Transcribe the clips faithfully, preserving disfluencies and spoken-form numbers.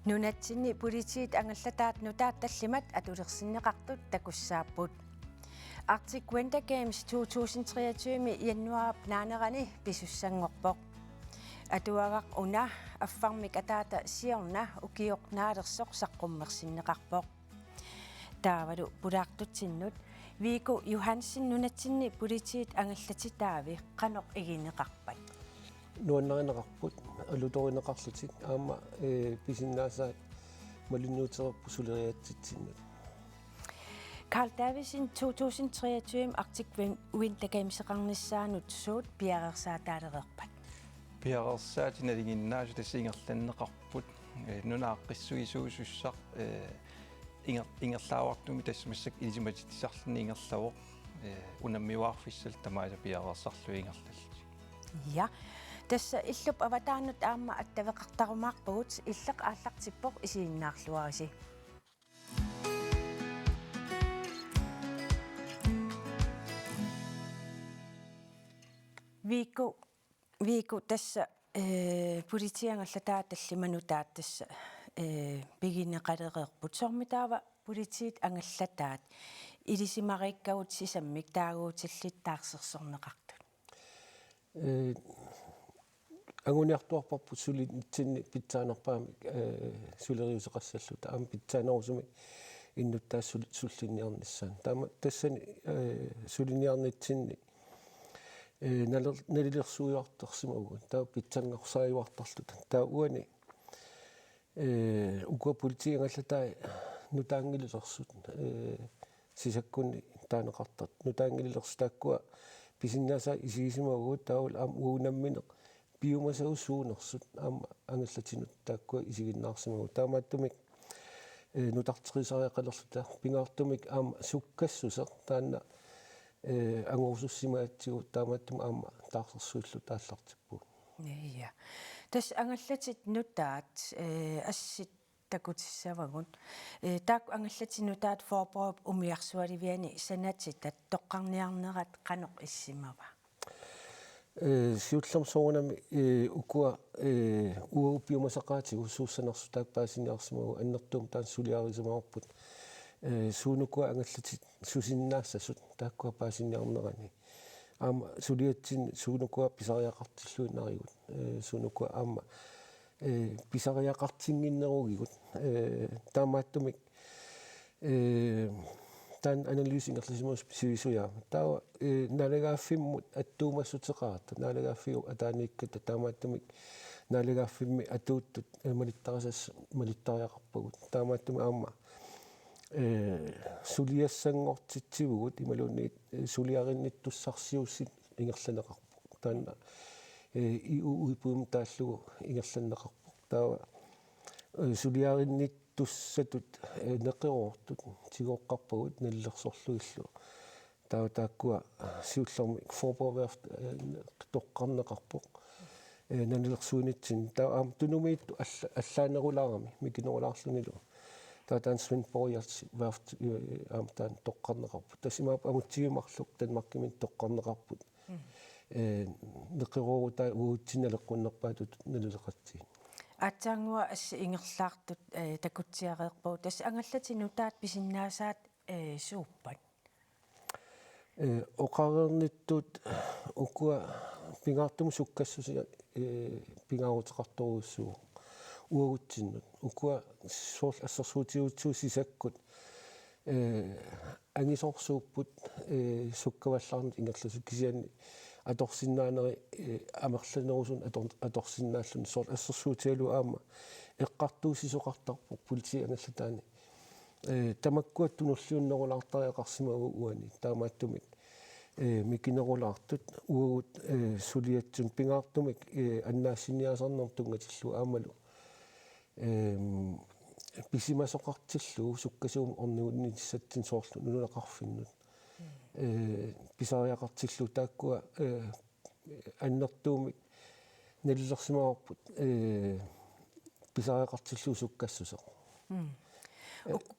Nunatsinni politiit angallataat nutaat tallimat atulersinneqartut takussaapput. Arctic Winter Games to tusind treogtyve januaarip naanerani pisussanngorpoq. Atuagaq una affarmik ataata siorna ukioq naalersoq saqqummersinneqarpoq. Taavalu pulaartutsinnut Viiku Johansen nunatsinni politiit angallatitaavi qanoq igineqarpat? Nuannarineqarput, alutorineqarlutik, aamma, ee, pisinnaasaat malunniutereerput suleriaatsitsinnut. Carl Davidsen, to tusind treogtyve Arctic Win-, Winter Gameseqarnissaanut suut piareersaataalereerpat? Piareersaatit nalinginnaasut tassa ingerlanneqarput, ee, nunat aaqqissuisuusussaq, ee, inger-, ingerlaavartumik tassa massakkut ilisimatitsisarluni ingerlavoq, ee, unammiuaarfissallu tamaasa piareersarlugit ingerlallutik. Ja. Tassa illup avataanut aamma attaveqartarumaarpugut, Illeq aallartippoq, isiginnaarluarisi. Viiku, Viiku, tassa, ee, politiit angallataat tallimat nutaat tassa, ee, pigineqalereerput. Soormitaava politiit angallataat ilisimariikkagut sisammik taaguutillit taarsersorneqartut? Ee, anguniartuarparput sulinitsinni pitsaanerpaamik, ee, suleriuseqassalluta, aamma pitsaanerusumik innuttaasut sul-, sullinniarnissaannut. Taama tassani, ee, suliniarnitsinni, ee, naler-, nalilersuiuartarsimavugut, taava pitsanngorsaajuartarluta. Taava uani, ee, ukua politiit angallatai nutaanngililersut, ee, sisakkunni taaneqartartut nutaanngililersut, taakkua pisinnaasaat isigisimavagut, taavalu aamma uagut nammineq piumasavut suunersut aamma angallatinut taakkua isiginnaarsimavagut. Taamaattumik, ee, nutarterisariaqalerluta, pingaartumik aamma sukkassuseq taanna, ee, angorusussimagatsigu, taamaattumik aamma taarsersuilluta aallartippugut. Ja. Tassa angallatit nutaat, ee, assit takutissavagut. Ee, taakku angallatit nutaat Faaborgip umiarsualiviani sanatitat toqqarniarnerat qanoq issimava? Ee, siullermik soorunami, ee, ukua, ee, uagut piumasaqaatigut suussanersut taakku paasiniarsimagut, annertuumik taanna suliarisimavarput. Ee, suunukua angallatit susinnaassasut taakkua paasiniarnerani. Aamma suliatsinni suunukua pisariaqartilluinnarigut. Ee, suunukua aamma, ee, pisariaqartinnginnerugigut. Ee, taamaattumik, ee, taanna analyse ingerlasimasoq sivisujaammat. Taava, ee, naalagaaffimmut attuumassuteqarata, naalagaaffiup ataaniikkata, taamaattumik naalagaaffimmi atuuttut, ee, malittarisas-, malittariaqarpagut. Taamaattumik aamma, ee, suliassanngortitsivugut imaluunniit, ee, suliarinnittussarsiuussitut ingerlanneqarpoq. Taanna, ee, I U U-puim taallugu ingerlanneqarpoq. Taava, ee, suliarinnittussatut, ee, neqeroortut tigoqqaarpagut nalilersorlugillu. Taava taakkua siullermik Faaborg Værft, ee, toqqarneqarpoq, ee, nalilersuinitsinni. Taava aamma tunumiittut alla-, allaanerulaarami mikinerulaarlunilu. Taava taanna Svendborg Værft, ee, aamma taanna toqqarneqarpoq. Tassa imaappoq angutsigit marluk Danmarkimi toqqarneqarput. Mm. Ee, neqeroorutai uagutsinnut naleqqunnerpaatut nalileqatsigit. Aatsaannguaq assit ingerlaartut, ee, takutsiareerpagut. Tassa angallatit nutaat pisinnaasaat, ee, suuppat? Ee, oqareernittut ukua pingaartumik sukkassusia, ee, pingaaruteqartorujussuuvoq uagutsinnut. Ukua soorlu assersuutigiutsigu sisakkut, ee, angisoorsuupput, ee, sukkavallaarnut ingerlasut, kisianni atorsinnaaneri, ee, amerlanerusunut ator-, atorsinnaalluni, soorlu assersuutigalugu aamma eqqartuussisoqartarpoq politiit angallataanni. Ee, tamakkua tunulliunnerulaartariaqarsimavagut uani. Taamaattumik, ee, mikinerulaartut uagut, ee, suliatsinni pingaartumik, ee, annaassiniaasarnermut tunngatillugu aammalu, eem, pisimasoqartillugu sukkasuumik ornigunnissatsinnik, soorlu nunaqarfinnut. Mm. Ee, pisariaqartillugu taakkua, ee, annertuumik nalilersimavarput, ee, pisariaqartillugu sukkassuseq. Mm. Ee, uk-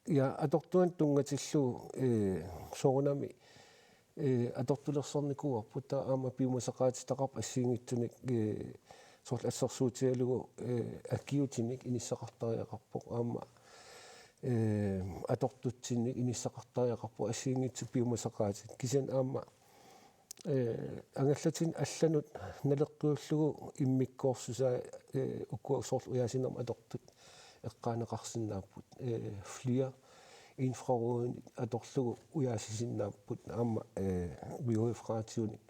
ja, atortuani tunngatillugu, ee, soorunami, ee, atortulersornikuuarput, taava aamma piumasaqaatitaqarpoq assigiinngitsunik, ee, Soorlu assersuutigalugu, eh, akiuutimik inissaqartariaqarpoq aamma, eh, atortutsinnik inissaqartariaqarpoq assigiinngitsut piumasaqaatit. Kisianni aamma, eh, angallatinut allanut naleqqiullugu immikkoorsusaa, eh, ukua soorlu ujaasinermut atortut eqqaaneqarsinnaapput, eh, FLIR infrarødimik atorlugu ujaasisinnaapput aamma, eh, V H F-radiunik,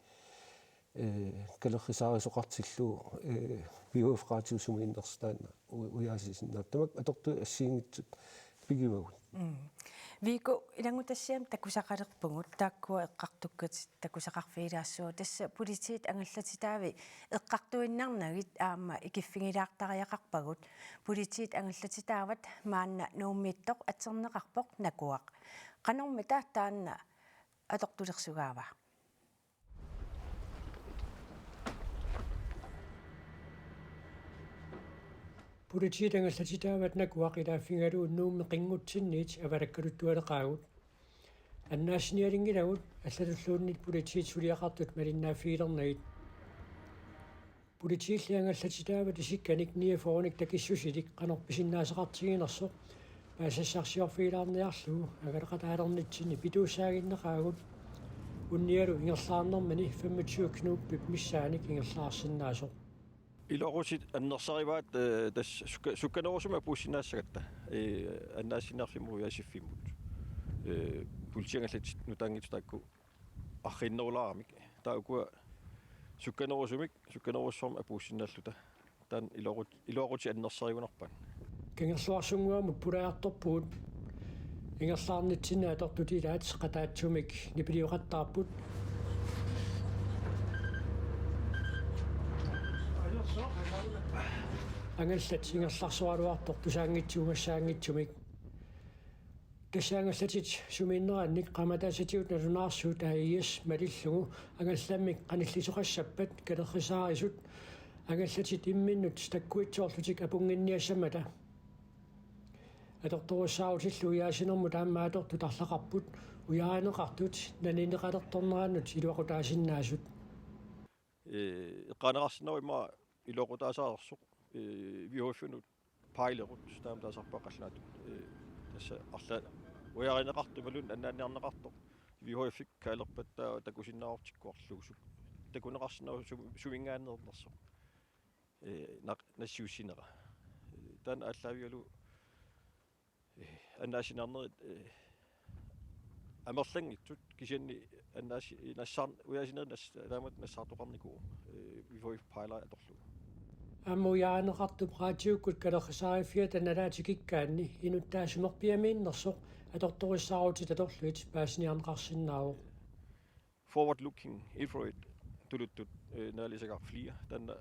eh, kalerrisaarisoqartillugu, eh, V H F-radiup sumiginnersutaa taanna u-, ujaasisinnaapput. Tamakku atortut assigiinngitsut pigivagut. Mm. Viiku, ilanngutassiami takusaqalerpugut taakkua eqqartukkatit takusaqarfigilaassuugut. Tassa politiit angallatitaavi eqqartuinnarnagit aamma ikiffigilaartariaqarpagut. Politiit angallatitaavat maanna Nuummiittoq atorneqarpoq Nakuaq. Qanormita taanna atortulersugaava? Politiit angallatitaavat Nakuaq ilaaffigalugu Nuummi qinngutsinniit avalakkaluttualeqaagut. Annaassinialinngilagut allatulluunniit politiit suliaqartut malinnaaffigilernagit. Politiilli angallatitaavat isikkanik niogfyrrenik takissusilik qanoq pisinnaasaqartiginersoq paasisassarsiorfigilaarniarlugu angalaqataalernitsinni pituussaaginnaqaagut, unnialu ingerlaarnermini femogtyve knubip missaanik ingerlaarsinnaasoq. Iluaqutit annersarivaat, eh, tassa sukka-, sukkanerusumik apuussinnaassagatta, eh, annaassiniarfimmut ujaasiffimmut. Eh, politiit angallatit nutaanngitsut taakku arriinnerulaaramik. Taava ukua sukkanerusumik, sukkanerujussuarmik apuussinnaalluta. Taanna iluaqut-, iluaqutit annersarigunarpaat. Kangerluarsunnguamut pulajartorpugut. Ingerlaarnitsinni atortut ilaat qataatsumik nipilioqattaarput. Angallat ingerlarsoraluartoq tusaanngitsuugassaanngitsumik. Tassa angallatit sumiinnerannik qaammataassatigut nalunaarsuut A I S malillugu angallammik qanillisoqassappat kalerrisaarisut angallatit imminnut takkuitsoorlutik apunnginniassammata. Atortorissaarutillu ujaasinermut aamma atortut arlaqarput ujaarineqartut nanineqalertornerannut iluaqutaasinnaasut. Ee, eqqaaneqarsinnaavoq immaqa iluaqutaasarsuaq, ee, V H F-inut pejlerut, taama taasarpaat qallunaatut. Ee, tassa arlaat ujaarineqartoq imaluunniit annaanniarneqartoq. V H F-ikkut kaalerpat taava takusinnaavartikkuarlugu suk-, takuneqarsinnaavoq sum-, suminngaanneernersoq. Ee, naq-, nassiussinera. Ee, taanna aallaavigalugu eh, annaassiniarnerit, eh, amerlanngitsut kisianni annaassi-, nassaar-, ujaasinerit nas-, taamatut nassaartoqarnikuuvoq, eh, V H F pejleri atorlugu. Aamma ujaarineqartup raatiukkut kalerrisaariffiata nalaat tikikkaanni inuttaasut sumerpiamiinnersoq atortorissaarutit atorlugit paasiniarneqarsinnaavoq. Forward looking infrared tuluttut, eh, naalisagaq FLIR. Taanna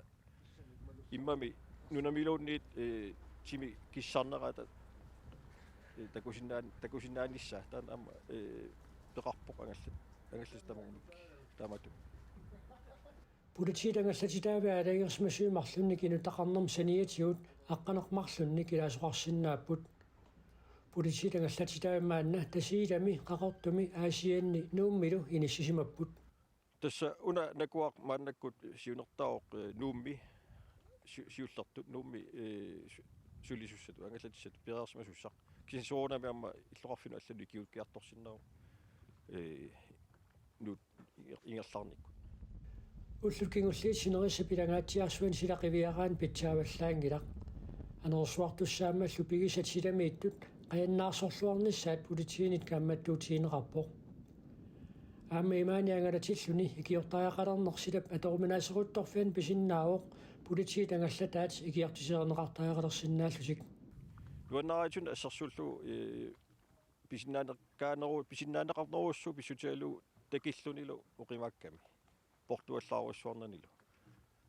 immami nunamiluunniit, eh, timi kissarnerata, eh, takusinnaan-, takusinnaanissaa. Taanna aamma, eh, peqarpoq angallat-, angallatit tamarmik taamatut. Politiit angallatitaavi aalajangersimasumi marlunnik inuttaqarnermut saniatigut aqqaneq-marlunnik ilaasoqarsinnaapput. Politiit angallatitaavi maanna Tasiilami, Qaqortumi, Aasianni Nuummilu inissisimapput. Tassa una Nakuaq maannakkut siunertaavoq, eh, Nuummi si-, siullertut Nuummi, eh, su-, sulisussatut, angallatissatut piareersimasussaq. Kisianni soorunami aamma illoqarfinnut allanut ikiuukkiartorsinnaavoq, eh, nuut inger-, ingerlaarnikkut. Ullut kingulliit sinerissap ilangaatsiarsuani sila qiviaraanni pitsaavallaanngilaq. Anorersuartussaammallu pigisat silamiittut qajannaarsorluarnissaat politiinit kaammattuutigineqarpoq. Aamma imaani angalatilluni ikiortariaqalerneq silap atoruminaaseruttorfiani pisinnaavoq politiit angallataat ikiortiserineqartariaqalersinnaallutik. Nuannaaritsunik assersuullugu, eh, pisinnaaneqarneru-, pisinnaaneqarnerujussuuvoq pissutigalugu takillunilu oqimaakkami. Portuallaarujussuarnanilu.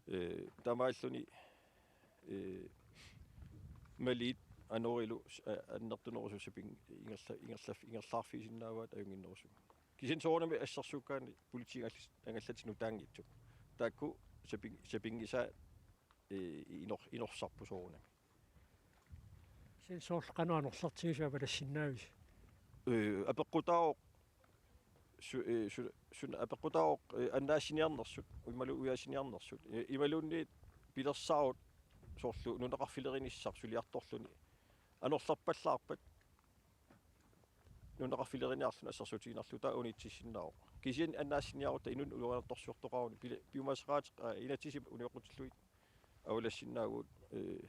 Ee, taamaalluni, ee, maliit anorilu s-, a-, annertunerusut saping-, ingerla-, ingerlaf-, ingerlaarfigisinnaavaat ajunnginnerusumik. Kisianni soorunami assersuukkaanni politiit angallat-, angallatit nutaanngitsut. Taakku saping-, sapinngisaat, ee, inor-, inorsarput soorunami. Kisianni soorlu qanoq anorlertigisut avalassinnaavisi? Ee, apeqqutaavoq su-, ee, su-, suna apeqqutaavoq, ee, annaassiniarnersut, imalu ujaasiniarnersut. Ee, imaluunniit pilersaarut soorlu nunaqarfilerinissaq suliartorluni anorlerpallaarpat nunaqarfileriniarluni assersuutigiinnarlugu taava unitsissinnaavoq. Kisianni annaassiniarutta inunnut ulorianartorsiortoqaruni pili-, piumasaqaatit, aa, inatsisit unioqqutillugit avalassinnaavugut, ee,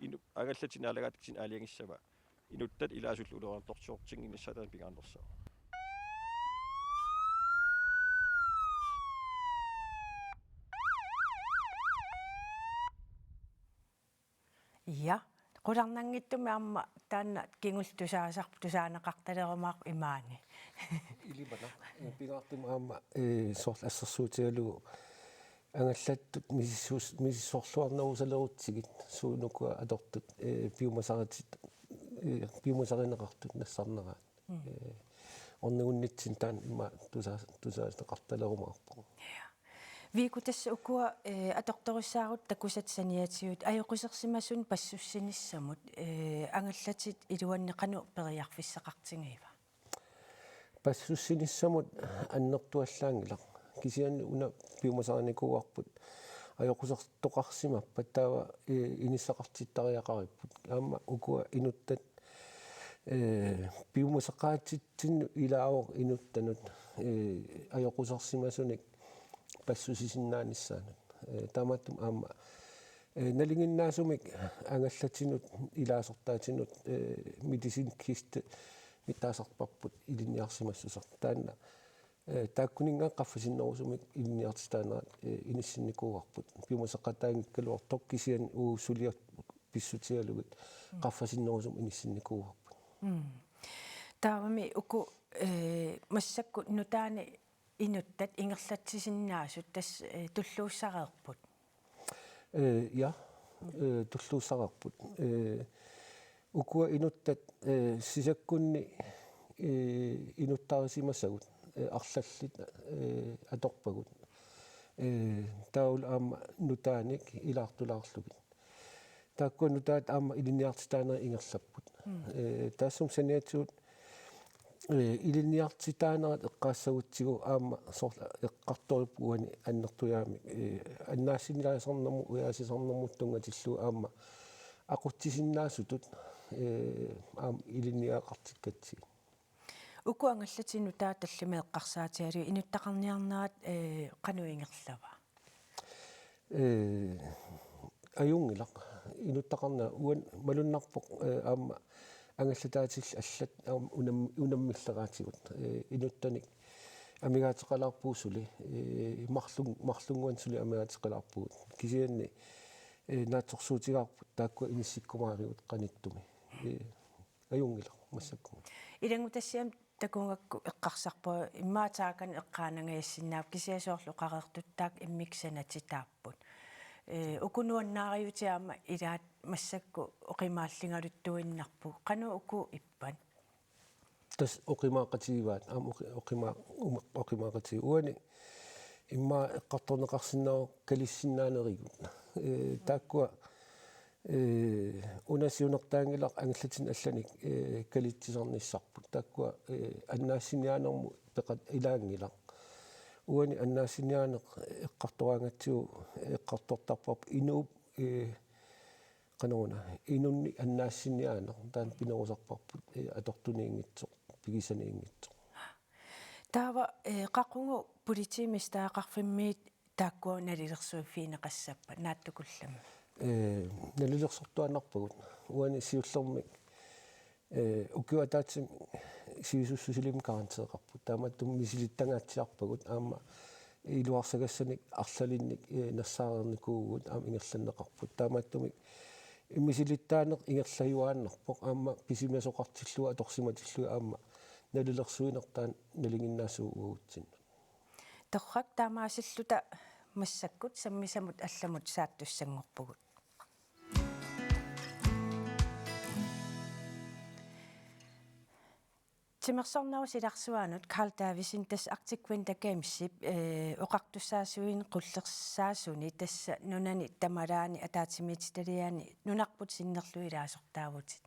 inu-, angallatinik naalagaatigut aalajangissavat inuttat ilaasullu ulorianartorsiortinnginnissaat taanna pingaarnersaavoq. Ja, qularnanngitsumik aamma taanna kingulleq tusaasarpoq, tusaaneqartalerumaarpoq imaani. Ilumut. Pingaartumik aamma, ee, soorlu assersuutigalugu angallattut misissuus-, misissorluarnerusalerutsigit suut ukua atortut, ee, piumasaritit, ee, piumasarineqartut nassarneraat. Mm. Ee, ornigunnitsinni taanna immaqa tusaa-, tusaaneqartalerumaarpoq. Ja. Viiku, tassa ukua, ee, atortorissaarutit takusatit saniatigut ajoqusersimasunik passussinissamut, ee, angallatit iluanni qanoq periarfissaqartigiva? Passussinissamut annertuallaanngilaq. Kisianni una piumasarinikuuarput ajoqusertoqarsimappat taava, ee, inissaqartittariaqaripput. Aamma ukua inuttat, ee, piumasaqaatitsinnut ilaavoq inuttanut, ee, ajoqusersimasunik passusisinnaanissaanut. Ee, taamaattumik aamma, ee, nalinginnaasumik angallatinut ilaasortaatinut, ee, medicinkiste mitaasarparput ilinniarsimassuseq. Taanna, ee, taakkuninnga qaffasinnerusumik ilinniartitaanerat, ee, inissinnikuuarput. Piumasaqataanngikkaluartoq kisianni uagut suliat pissutigalugit qaffasinnerusumik inissinnikuuarput. Mm. Taavami uku, ee, massakkut nutaanik inuttat ingerlatsisinnaasut tassa, ee, tulluussareerput? Ee, ja, ee, tulluussareerput. Ee, ukua inuttat, ee, sisakkunni, ee, inuttarisimasagut, ee, arlallit, ee, atorpagut. Ee, taavalu aamma nutaanik ilaartulaarlugit. Taakkua nutaat aamma ilinniartitaanerit ingerlapput. Mm. Ee, taassuma saniatigut, ee, ilinniartitaanerat eqqaassagutsigu aamma soorlu eqqartorippoq uani annertujaamik, ee, annaassiniaasarnermut, ujaasisarnermut tunngatillugu aamma aqutsisinnaasutut, ee, aamma ilinniagaqartikkatsigit. Uku angallatit nutaat tallimat eqqarsaatigalugit inuttaqarniarnerat, ee, qanoq ingerlava? Ee, ajunngilaq. Inuttaqarneq uani malunnarpoq, ee, aamma angallataatillit allat aamma unam-, unammilleraatigut. Ee, inuttanik amigaateqalaarpugut suli, ee, marlun-, marlunnguanik suli amigaateqalaarpugut. Kisianni, ee, naatsorsuutigaarput taakkua inissikkumaarigut qanittumi. Ee, ajunngilaq massakkut. Ilanngutassiami takugakku eqqarsarpunga immaqa taakani eqqaanangajassinnaavoq, kisianni soorlu oqareertuttaaq immikkut sanatitaapput. Ee, uku nuannaariutit aamma ilaat massakkut oqimaallungaluttuinnarput. Qanoq uku ippat? Tassa oqimaaqatigivaat, aamma oqi-, oqimaa-, uma-, oqimaaqatigivaat. Uani immaqa eqqartorneqarsinnaavoq kalissinnaanerigut. Ee, taakkua, ee, una siunertaanngilaq angallatinnik allanik, ee, kalitsisarnissarput. Taakkua, ee, annaassiniaanermut peqat-, ilaanngilaq. Uani annaassiniaaneq eqqartoraangatsigu eqqartortarparput inuup, ee, qanoruna, inunnik annaassiniaaneq taanna pinerusarparput, ee, atortuniinngitsoq, pigisaniinngitsoq. Taava, ee, qaqugu politiit mestaqarfimmiit taakkua nalilersuiffigineqassappat naatsukullammik? Ee, nalilersortuaannarpagut. Uani siullermik, ee, ukiup ataatsimik sivisussusilimmik karanteeqarput. Taamaattumik misilittangaatsiarpagut aamma iluarsagassanik arlalinnik, ee, nassaareernikuuvugut aamma ingerlanneqarput. Taamaattumik misilittaaneq ingerlajuaannarpoq aamma pisimasoqartillugu atorsimatillugit aamma nalilersuinertaa nalinginnaassuugut uagutsinnut. Torrak, taamaasilluta massakkut sammisamut allamut saattussanngorpugut. Timersornerup silarsuanut Carl Davidsen tassa Arctic Winter Gamesip, ee, oqartussaasuini qullersaasuni tassa nunani tamalaani ataatsimiititaliani nunarput sinnerlugit ilaasortaavutit.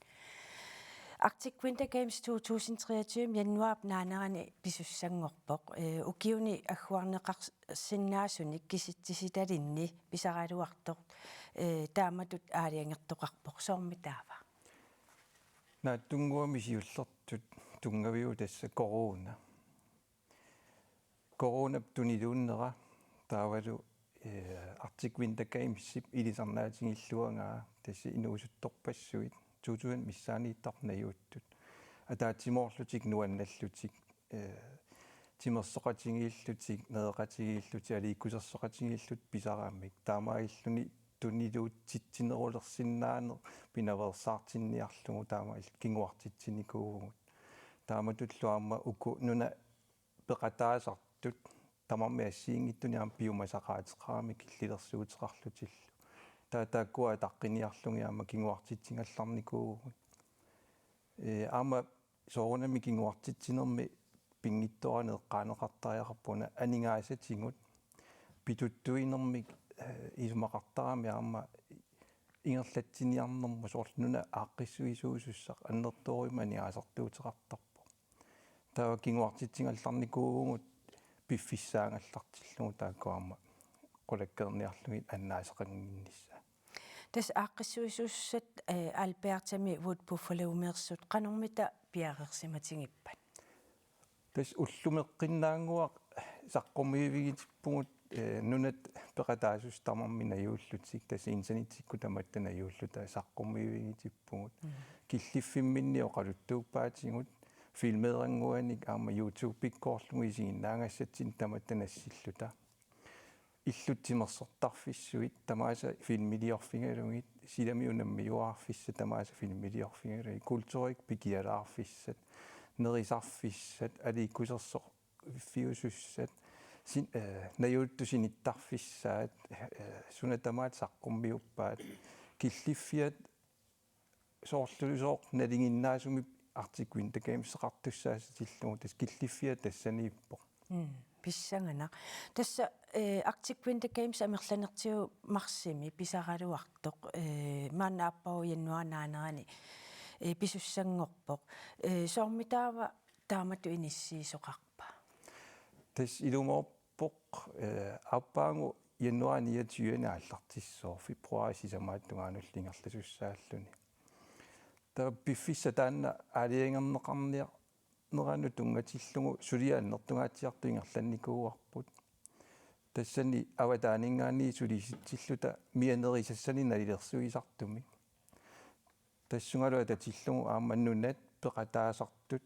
Arctic Winter Games to tusind treogtyve januaarip naanerani pisussanngorpoq. Eh, ukiuni agguarneqarsinnaasunik kisitsisitalinni pisaraluartoq, eh, taamatut aalajangertoqarpoq. Soormi taava? Naatsunnguami siullertut tunngaviuvoq tassa corona. Coronap tuniluunnera taavalu, eh, Arctic Winter Gamesip ilisarnaatigilluagaa tassa inuusuttorpassuit to tusind missaaniittarput najuuttut. Ataatsimoorlutik nuannallutik, eh, timersoqatigiillutik, nereqatigiillutik, aliikkusersoqatigiillutik pisaramik. Taamaalilluni tuniluutsitsinerulersinnaaneq pinaveersaartinniarlugu taamaalilluni kinguartitsinikuuvugut. Taamatullu aamma uku nuna peqataasartut tamarmik assigiinngitsunik aamma piumasaqaateqaramik killilersuuteqarlutillu. Taava taakkua ataqqiniarlugit aamma kinguartitsigallarnikuuvugut. Ee, aamma soorunami kinguartitsinermi pinngitsoorani eqqaaneqartariaqarpoq una aningaasatigut pituttuinermik, ee, isumaqartarami aamma ingerlatsiniarnermut soorlu nuna aaqqissuisuusussaq annertoorujussuarmik aningaasartuuteqartarpoq. Taava kinguartitsigallarnikuuvugut piffissaagallartillugu taakku aamma qulakkeerniarlugit annaasaqannginnissaat. Tassa aaqqissuisuussat, eh, Albertami Wood Buffalomeersut qanormita piareersimatigippat? Tassa ullumeqqinnaannguaq saqqummiivigitippugut, eh, nunat peqataasussat tamarmik najuullutik, tassa internettikkut tamatta najuulluta saqqummiivigitippugut. Mm. Killiffimminni oqaluttuuppaatigut, filmeerannguanik aamma YouTube-ikkoorlugu isiginnaagassatsinnut tamatta nassilluta. Illut timersortarfissuit tamaasa filmiliorfigalugit, silami unammiuaarfissat tamaasa filmiliorfigalugit, kulturik pikialaarfissat, nerisarfissat, aliikkusersoq- fiusussat, sin-, eh, najuuttut sinittarfissaat, eh, suna tamaat saqqummiuppaat, killiffiat soorlulusooq nalinginnaasumik Arctic Winter Games-eqartussaatillugu, tassa killiffiat tassaniippoq. Mm, pissanganaq. Tassa, eh, Arctic Winter Games amerlanertigut marsimi pisaraluartoq, eh, maanna aappaagu januaarip naanerani, eh, pisussanngorpoq. Eh, soormi taava taamatut inissiisoqarpa? Tassa ilumoorpoq, eh, aappaagu januaarip niogtyveani aallartissooq, februaarip sisamaata tungaanullu ingerlasussaalluni. Taava piffissaq taanna aalajangerneqarniarneranut tunngatillugu suliaq annertungaatsiartut ingerlannikuuarput. Tassani avataaninngaanniit sulisitsilluta mianerisassanik nalilersuisartumik. Tassungalu atatillugu aamma nunat peqataasartut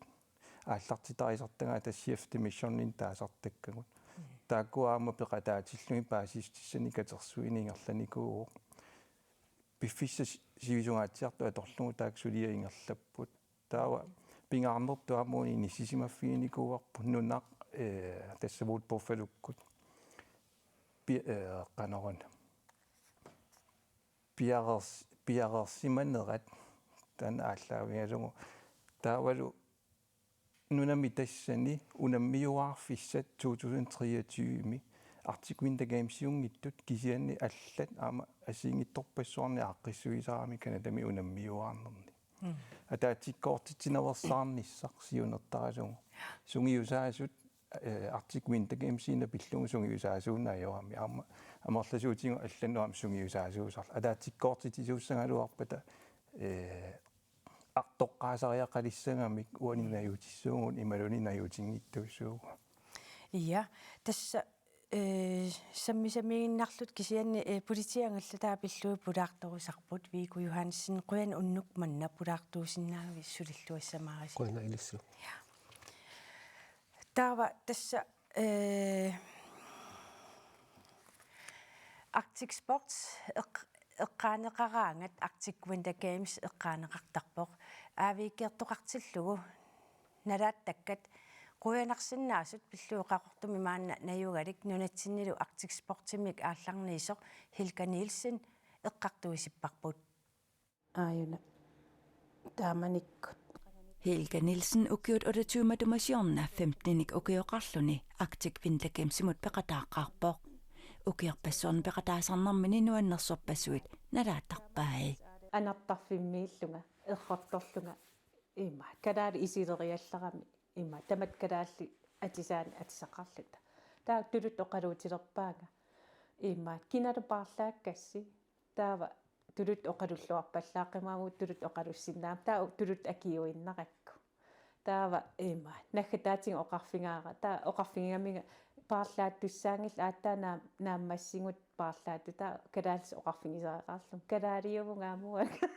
aallartitarisartagaat tassa Chef de Missioninik taasartakkagut. Mm. Taakku aamma peqataatillugit paasissutissanik katersuineq ingerlanikuuvoq. Piffissaq si-, sivisungaatsiartoq atorlugu taakku suliaq ingerlapput. Taava pingaarnertut aamma uani inissisimaffiginikuuarput nunaq, eh, tassa Wood Buffalokkut. Pi-, eh, qanoruna. Piareers-, piareersimanerat taanna aallaavigalugu. Taavalu nunami tassani unammiuaarfissat to tusind treogtyve-mi Arctic Winter Gamesiunngitsut kisianni allat aamma assigiinngitsorpassuarnik aaqqissuisaramik Canadami unammiuaarnerni. Mm. Ataatsikkoortitsinaveersaarnissaq siunertaralugu. Sungiusaasut, eh, Arctic Winter Gamesiinnaat pillugu sungiusaasuunneq ajoramik. Aamma amerlasuutigut allannut aamma sungiusaasuusarluni. Ataatsikkoortitsisuussagaluarpata, eh, artoqqaasariaqalissagamik uani najuutissuugut imaluunniit najuutinngitsuussuugut. Ja, tassa, eh, sammisamiiginnarluta kisianni, eh, politiit angallataa pillugit pulaartorusarput, Viggo Johansen, qujanaq unnuk manna pulaartuusinnaagavit sulilluassamaarisi. Qujanaq ilissi. Ja. Taava tassa, eh, Arctic Sports eq-, eqqaaneqaraangat Arctic Winter Games eqqaaneqartarpoq. Aaviikkiartoqartillugu nalaattakkat qujanarsinnaasut pillugit Qaqortumi maanna najugalik nunatsinnilu Arctic Sportsimik aallarniisoq Hilka Nielsen eqqartuisipparput. Aajuna. Taamanikkut. Hilka Nielsen ukiut otteogtyve matuma siorna femtenik ukioqarluni Arctic Winter Gamesimut peqataaqqaarpoq. Ukiorpassuarni peqataasarnermini nuannersorpassuit nalaattarpai. Anartarfimmiillunga, errortorlunga, Ima, kalaali isileriallarami, ima, tamat kalaallit atisaannik atisaqarluta. Taava tuluttut oqaluutilerpaanga. Ima, kinalu paarlaakkassi. Taava tuluttut oqalulluarpallaaqqimaagut tuluttut oqalussinnaammat. Taava tuluttut akiuinnarakku. Taava ima, naggataatigut oqarfigaara. Taava oqarfigigaminga paarlaattussaanngillat aatsaat naam-, naammassigut paarlaattut. Taava kalaallisut oqarfigisariaqarlugit. Kalaaliuvunga aamma uanga.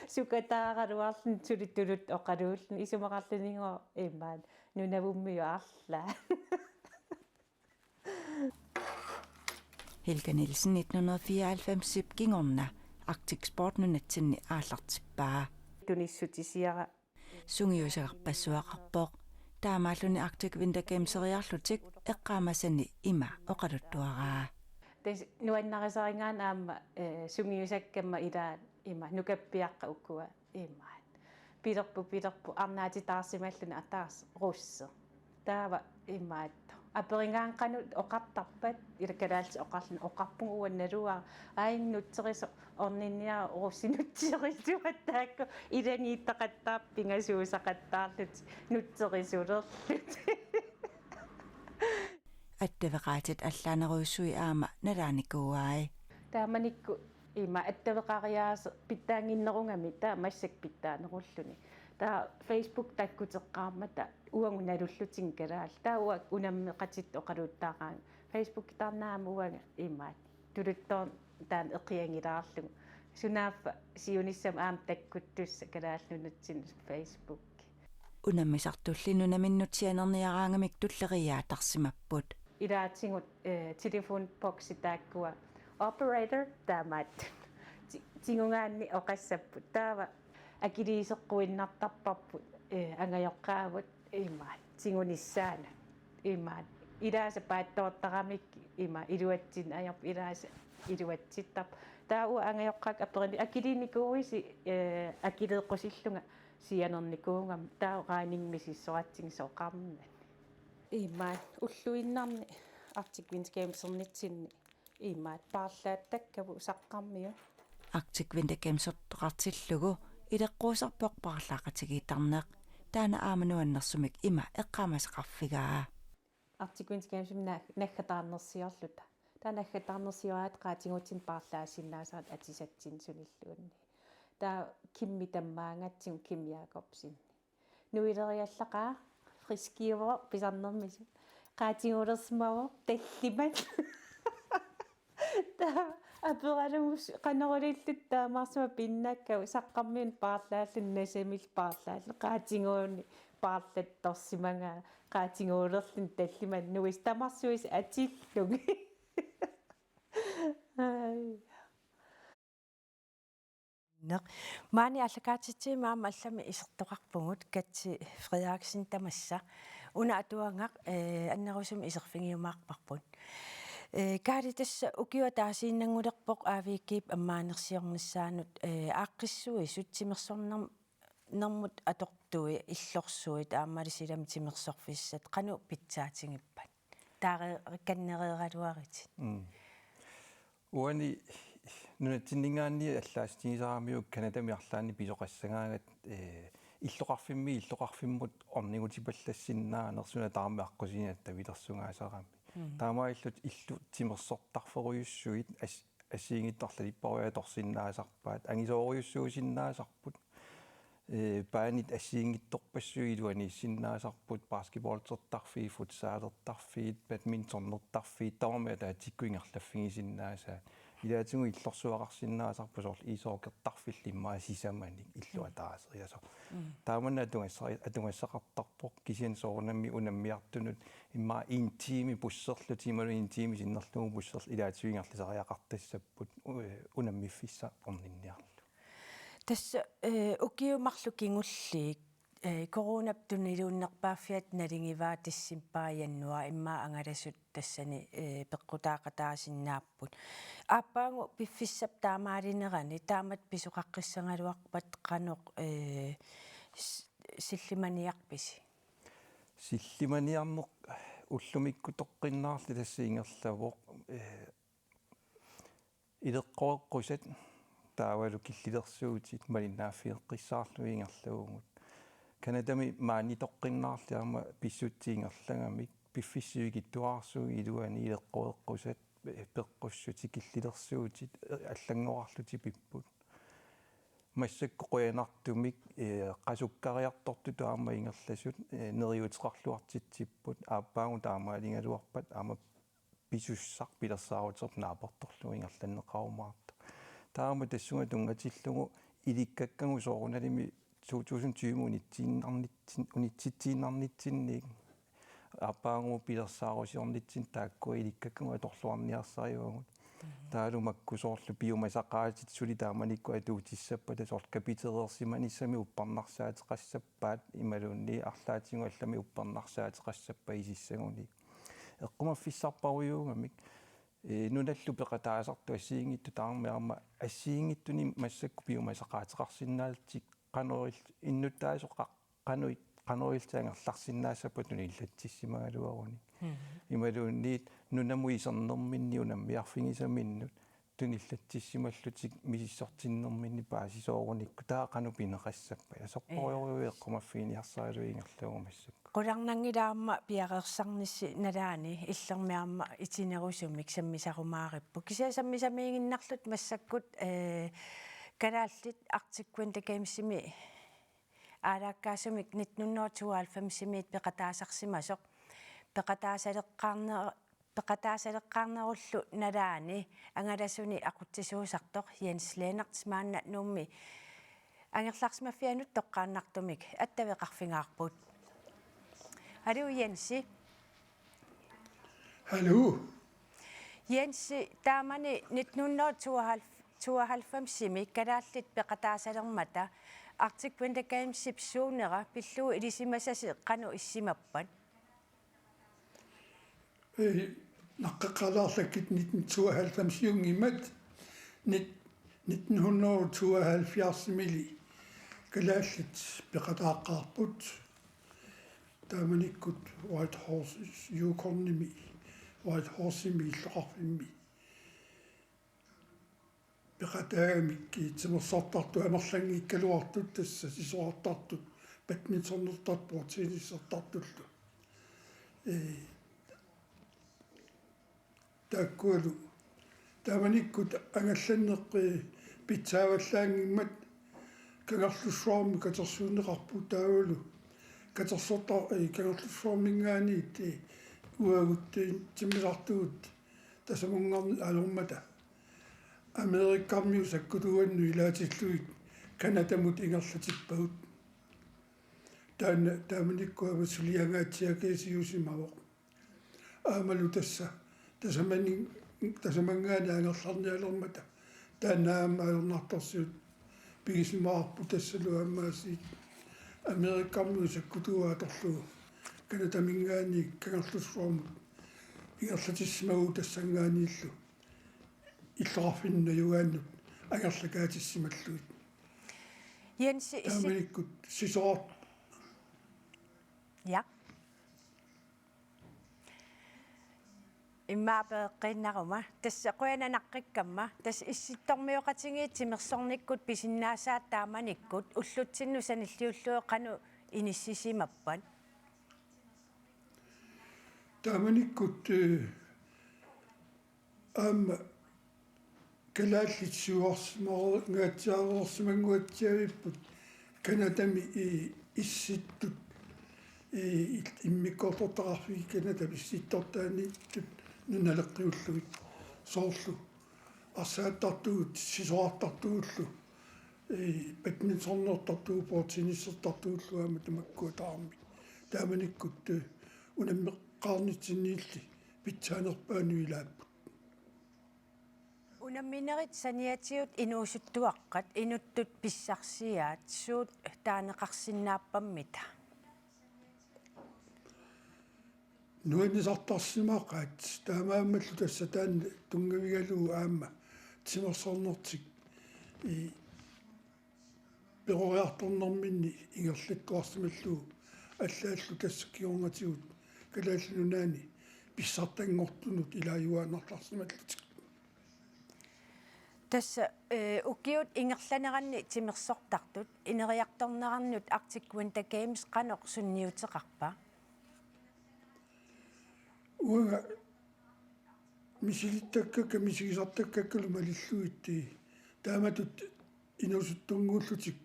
Sukataaraluarluni suli tuluttut oqaluulluni isumaqarlunigooq imaat nunavummiut arlaat. Helga Nielsen nitten hundrede fireoghalvfems-ip kingorna Arctic Sport nunatsinni aallartippaa. Tunissutisiara. Sungiusagarpassuaqarpoq. Taamaalluni Arctic Winter Gameseriarlutik eqqaamasani ima oqaluttuaraa. Tassa nuannarisarigaanni aamma, eh, sungiusakkamma ilaat ima nukappiaqqat ukua imaat. Pilerput, pilerput, arnaatitaarsimalluni ataaseq russi. Taava imaattoq. Aperigaanni qanoq oqartarpat, ila kalaallisut oqarluni oqarpugut uanga naluara. Aajuna nutserisoq orninniaruk russi nutserisoq taakku ilagiittaqattaartut pingasuusaqattaarlutik nutserisoreerlutik. Attaveqaatit allaanerujussuit aamma nalaanikuuai. Taamanikkut ima attaveqariaaseq pitsaannginnerugami taava massakkut pitsaanerulluni. Taava Facebook takkuteqqaarmata uagut nalullutigu kalaallit. Taava uanga unammeqatitta oqaluuttaraanga. Facebookitarneq aamma uanga imaat. Tuluttoorn taanna eqiagilaarlugu. Sunaaffa siunissami aamma takkuttussaq Kalaallit Nunatsinni Facebook. Unammisartulli nunaminnut sianerniaraangamik tulleriiaatarsimapput. Ilaatigut, eh, telefonboksi taakkua operator taamaat. Ti-, tigugaanni oqassapput. Taava akiliiseqquinnartarparput, eh, angajoqqaavut imaat. Tigunissaanut. Imaat. Ilaasa paatsoortaramik ima iluatsinneq ajorpoq ilaasa iluatsittarpoq. Taava uanga angajoqqaakka aperini akiliinikuuisi, eh, akileeqqusillunga sianernikuugama taava regningi misissoratsigu soqarmat. Imaat ulluinnarni Arctic Winter Gamesernitsinnit imaat paarlaattakkagut saqqarmiut. Arctic Winter Gamesertoqartillugu ileqquusarpoq paarlaaqatigiittarneq. Taanna aamma nuannersumik ima eqqaamasaqarfigaa. Arctic Winter Gamesimi na-, naggataarnersiorluta. Taava naggataarnersioraat qaatiguutinni paarlaassinnaasaat atisatsinni sunilluunniit. Taava Kimmi tammaagatsigu Kim Jakobsen. Nuileriallaqaaq, friskiuvoq pisarnermisut. Qaatiguulersimavoq tallimat. Taava aperalugu qanoq ililluta taamaarsimavoq pinnakkagut saqqarmiunut paarlaalluni nasamillu paarlaalluni qaatiguuni paarlattorsimagaa qaatiguulerluni tallimat nuis tamarsuisa atillugit. Ai. Neq. Maani aallakaatitsivimmi aamma allamik isertoqarpugut Katsi Frederiksen tamassa. Una atuagaq, eh, annerusumik iserfigiumaarparput. Eh, Kaali tassa ukioq ataasiinnanngulerpoq A V G-p ammaanersiornissaanut, eh, aaqqissuisut timersornerm-, nermut atortui illorsuit aammalu silami timersorfissat qanoq pitsaatigippata? Taareerakkannereeraluaritit. Mm. Uani nunatsinninngaanniit allaassutigisaramiuk Canadami arlaanni pisoqassagaangat, eh, illoqarfimmi illoqarfimmut ornigutipallassinnaanera suna tamarmi aqqusineq attavilersugaasarami. Mm. Taamaalillutik illut timersortarferujussuit as-, assigiinngitsut arlalipparuit atorsinnaasarpaat, angisoorujussuusinnaasarput. Eh, baanit assigiinngitsorpassuit iluaniissinnaasarput, basketballertarfiit, futsalertarfiit, badmintonertarfiit, tamarmik ataatsikkut ingerlaffigisinnaasaat. Ilaatigut illorsuaqarsinnaasarput soorlu ishockeyertarfillu immaqa sisamanik illuataaseq. Mm. Taamani atugassari-, atugassaqartarpoq kisianni soorunami unammiartunut immaqa en time busserlutik imaluunniit en time sinnerlugu busserlutik ilaatigut ingerlasariaqartassapput u-, unammiffissaq orninniarlugu. Tassa, eh, ukiut marluk kingulliit, eh, coronap tuniluunnerpaaffiata naligivaat decembarip januaarip immaqa angalasut tassani, eh, peqqutaaqataasinnaapput. Aappaagu piffissap taamaalinerani taamatut pisoqaqqissagaluarpat qanoq, eh, s-, sillimaniarpisi? Sillimaniarneq ullumikkut toqqinnaarli tassa ingerlavoq, eh, ileqqoreqqusat taavalu killilersuutit malinnaaffigeqqissaarlugit ingerlavugut. Canadami maani toqqinnaarli aamma pissutsit ingerlagamik piffissap sivikitsuararsuup iluani ileqqoreqqusat, eh, peqqussutit killilersuutit, eh, allanngorarlutik pipput. Massakkut qujanartumik, eh, qasukkariartortutut aamma ingerlasut, eh, neriuuteqarluartitsipput, aappaagu taamaaligaluarpat aamma pisussaq pilersaaruteqarpoq naapertorlugu ingerlanneqarumaartoq. Taama tassunga tunngatillugu ilikkakkagut soorunalimi to tusind tyve unitsiinnarnitsin-, unitsitsiinnarnitsinniik aappaagu pilersaarusiornitsinni taakkua ilikkakkagut atorluarniarsarivagut. Mhm. Taavalu makku soorlu piumasaqaatit suli taamanikkut atuutissappata soorlu kapitereersimanissamik uppernarsaateqassappaat imaluunniit arlaatigut allamik uppernarsaateqassappat isissagunik. Eqqumaffissarparujuugamik, eh, nunallu peqataasartut assigiinngitsut tamarmik aamma assigiinngitsunik massakkut piumasaqaateqarsinnaallutik qanoq il-, innuttaasoq qa-, qanoq-, qanoq ilillutik angerlarsinnaassappat tunillatsissimagaluarunik. Mhm. Imaluunniit nunamut isernerminni unammiarfigisaminnut tunillatsissimallutik misissortinnerminni paasisoorunikku taava qanoq pineqassappat. Asorpassuarujussuaq eqqumaffiginiarsarigaluarlugu ingerlavugut massakkut. Qularnanngilaq aamma piareersarnissi nalaani illermi aamma itinerusumik sammisarumaaripput. Kisianni sammisamiiginnarluta massakkut, eh, kalaallit Arctic Winter Gamesimi aalaakkaasumik nitten hundrede tooghalvfemsimiit peqataasarsimasoq. Peqataasaleqqaarne-, peqataasaleqqaarnerullu nalaani angalasunik aqutsisuusartoq Jens Lennert maanna Nuummi angerlarsimaffianut toqqaannartumik attaveqarfigaarput. Haluu Jensi. Haluu. Jensi, taamani nitten hundrede tooghalvfemsimi kalaallit peqataasalermata Arctic Winter Gamesip suunera pillugu ilisimasasi qanoq issimappat? Eh, naqqeqqalaarlakkit nitten tooghalvfemsiunngimmat nit-, nitten hundrede tooghalvfjerdsimiilli kalaallit peqataaqqaarput. Taamanikkut Whitehorse, Yukonimi, Whitehorsemi illoqarfimmi. Peqataagamik timersortartut amerlanngikkaluartut tassa sisorartartut badmintonertartut bordtennisertartullu. Ee, taakkualu taamanikkut angallanneq, ee, pitsaavallaanngimmat Kangerlussuarmi katersuunneqarput taavalu katersorta-, ee, Kangerlussuarminngaanniit, ee, uagut, ee, timmisartugut tasamunngaanniit ajormata Amerikkarmiut sakkutuuannut ilaatillugit Canadamut ingerlatippagut. Taanna taamanikkut aamma suliangaatsiakiasiusimavoq. Aammalu tassa tasamani-, tasamanngaanniit angerlarnialermata taanna aamma ajornartorsiut pigisimavarput tassalu aamma aasiit Amerikkarmiut sakkutuua atorlugu Canadaminngaanniit Kangerlussuarmut ingerlatissimavugut tassanngaanniillu illoqarfinnut najugaannut angerlakaatissimallugu. Jensi, issi-, taamanikkut sisoraat-, ja. Immaqa pereqqiinnaruma. Tassa qujanaq naqqikkamma. Tassa issittormioqatigiit timersornikkut pisinnaasaat taamanikkut ullutsinnut sanilliullugit qanoq inissisimappat? Taamanikkut, eh, aamma kalaallit siuarsimangaatsiareersimanguatsiavipput Canadami, ee, issittut, ee, il-, immikkoortortaqarfiit Canadap issittortaaniittut nunaleqqiullugit soorlu arsaattartugut sisorartartugullu, ee, badmintonertartugut bordtennisertartugullu aamma tamakkua tamarmik. Taamanikkut, ee, unammeqqaarnitsinniilli pitsaanerpaanut ilaapput. Unamminerit saniatigut inuusuttuaqqat inuttut pissarsiaat suut taaneqarsinnaappammita? Nuannisartarsimaqaat, taamaammallu tassa taanna tunngavigalugu aamma timersornertik, ee, peroriartornerminni ingerlattuarsimallugu allaallu tassa kingornatigut Kalaallit Nunaanni pissartanngortunut ilaajuaannartarsimallutik. Tassa, eh, ukiut ingerlaneranni timersortartut ineriartornerannut Arctic Winter Games qanoq sunniuteqarpa? Uanga misilittakkakka misigisartakkakkalu malillugit taamatut inuusuttunnguullutik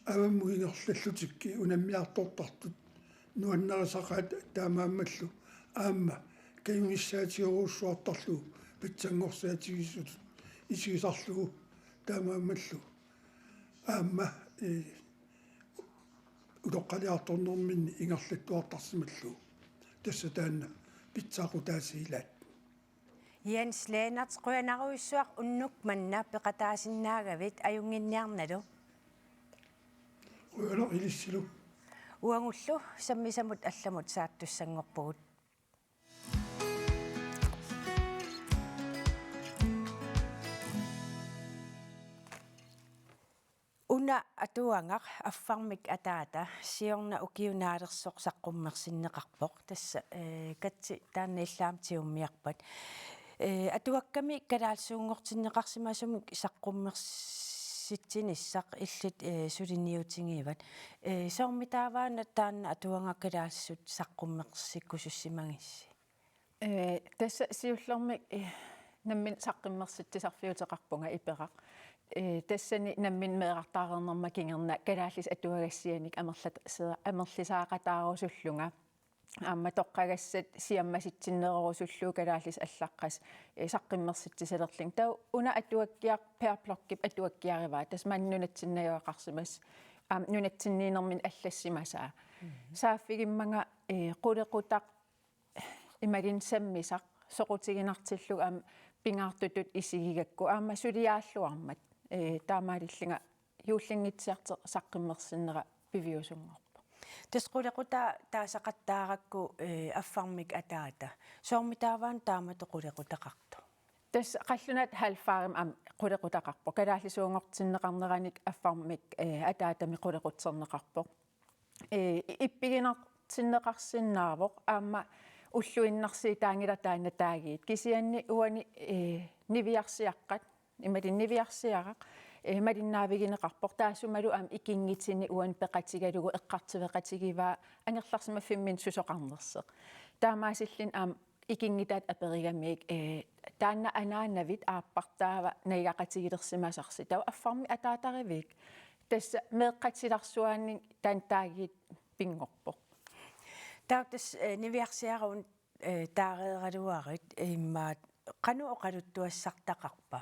avammut ingerlallutik unammiartortartut nuannarisaqaat taamaammallu aamma kajumissaatigerujussuartarlugu pitsanngorsaatigissutut isigisarlugu taamaammallu aamma, eh, utoqqaliartornerminni ingerlattuartarsimallugu. Tassa taanna pitsaaqutaasa ilaat. Jens Lennert, qujanarujussuaq unnuk manna peqataasinnaagavit, ajunnginniarnalu. Qujanaq ilissilu. Uagullu sammisamut allamut saattussanngorpugut. Una atuagaq Affarmik Ataata siorna ukiunaalersoq saqqummersinneqarpoq. Tassa, eh, Katsi, taanna illit aamma tigummiarpat. Eh, atuakkami kalaallisuunngortinneqarsimasumik saqqummersitsinissaq illit, eh, suliniutigivat. Eh, soormitaava una taanna atuagaq kalaallisut saqqummersikkusussimagissi? Eh, tassa siullermik, eh, nammineq saqqummersitsisarfiuteqarpunga Iperaq. Eh, tassani nammineq meerartaareernerma kingorna kalaallisut atuagassianik amerlat-, se-, amerlisaaqataarusullunga. Aamma toqqagassat siammasitsinnerusullugu kalaallisut allaqqasut, eh, saqqummersitsisalerlugit. Taava una atuakkiaq Per Blochip atuakkiarivaa. Tassa maani nunatsinni najugaqarsimasoq. Aamma nunatsinniinermini allassimasaa. Mhm. Saaffigimmanga, eh, qulequtaq imaluunniit sammisaq soqutiginartillugu aamma pingaartutut isigigakku aamma suliaalluarmat, eh, taamaalillunga juullingaatsiartoq saqqummersinnera piviusunngorpoq. Tassa qulequtaa taasaqattaarakku, eh, Affarmik Ataata. Soormitaava una taamatut qulequtaqartoq? Tassa qallunaatut Halfarmik aamma qulequtaqarpoq. Kalaallisuunngortinneqarneranik Affarmik, eh, Ataatami qulequtserneqarpoq. Eh, ippiginartinneqarsinnaavoq aamma ulluinnarsiutaanngilaq taanna taagiit. Kisianni uani, eh, niviarsiaqqat, imaluunniit niviarsiaraq, eh, malinnaavigineqarpoq. Taassumalu aamma ikinngitini uani peqatigalugu eqqartueqatigivaa angerlarsimaffimminni susoqarnersoq. Taamaasilluni aamma ikinngutaat aperigamiuk, eh, taanna anaanavit aappartaava najugaqatigilersimasarsi. Taava Affarmik Ataatariviuk? Tassa meeqqat silarsuaanni taanna taagiit pinngorpoq. Taava tassa, eh, niviarsiaraq una, eh, taareeraluarit, eh, immaqa qanoq oqaluttuassartaqarpa?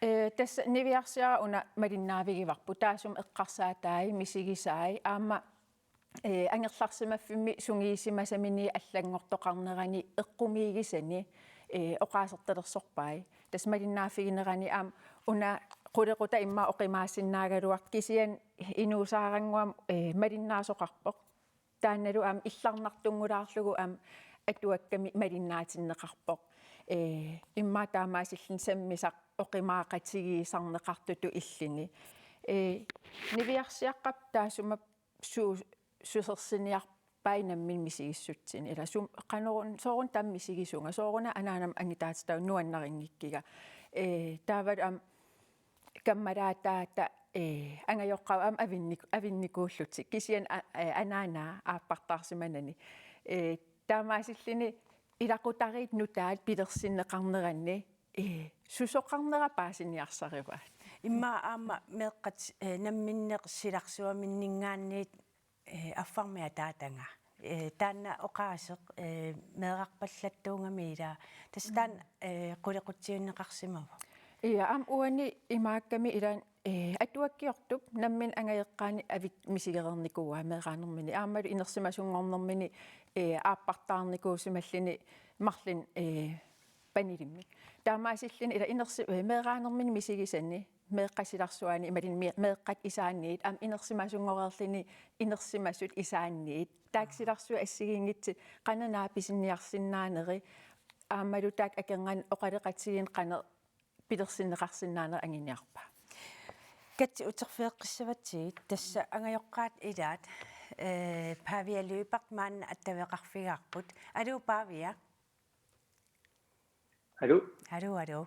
Eh, tassa niviarsiaraq una malinnaavigivarput, taassuma eqqarsaatai, misigisai, aamma, eh, angerlarsimaffimmi sungiussimasaminit allanngortoqarnerani eqqumiigisani, eh, oqaasertalersorpai. Tassa malinnaaffiginerani aamma una qulequtaq immaqa oqimaassinnaagaluartoq, kisianni inuusaarannguamik, eh, malinnaasoqarpoq. Taannalu aamma illarnartunngulaarlugu aamma atuakkami malinnaatinneqarpoq. Eh, immaqa taamaasilluni sammisaq oqimaaqatigiisarneqartutut illuni. Eh, niviarsiaqqap taassuma su-, susersiniarpai nammineq misigissutsinni. Ila sum-, qanoruna, sooruna taama misigisunga, sooruna anaanama angutaatitaavoq nuannarinngikkiga. Eh, taavalu aamma kammalaataata, eh, angajoqqaavoq aamma avinnik-, avinnikuullutik. Kisianni a-, eh, anaanaa aappartaarsimanani. Eh, taamaasilluni ilaqutariit nutaat pilersinneqarneranni, eh, susoqarnera paasiniarsarivaat. Immaqa aamma meeqqat, eh, namminneq silarsuaminninngaanniit, eh, Affarmik Ataataga. Eh, taanna oqaaseq, eh, meerarpallattuugami ilaa. Tassa taanna, eh, qulequtsiunneqarsimavoq. Ia, aamma uani imaakkami ilaanni, eh, atuakkiortup nammineq angajoqqaanni avit misigereernikuuaa meeraanermini. Aammalu inersimasunngornermini, eh, aappartaarnikuusimalluni marlunnik, eh, panilimmik. Taamaasilluni ila inersi-, eh, meeraanermini misigisani, meeqqat silarsuaanni, imaluunniit me-, meeqqat isaanniit, aamma inersimasunngornerluni inersimasut isaanniit. Taakku silarsuit assigiinngitsut qanoq naapisinniarsinnaaneri, aammalu taakku akornanni oqaloqatigiinneq qanoq pilersinneqarsinnaaneri anguniarpaa. Katsi, uterfigeqqissavatsigit, tassa angajoqqaat ilaat, eh, Pavia Lyberth maanna attaveqarfigaarput. Aluu, Pavia. Aluu? Aluu, aluu.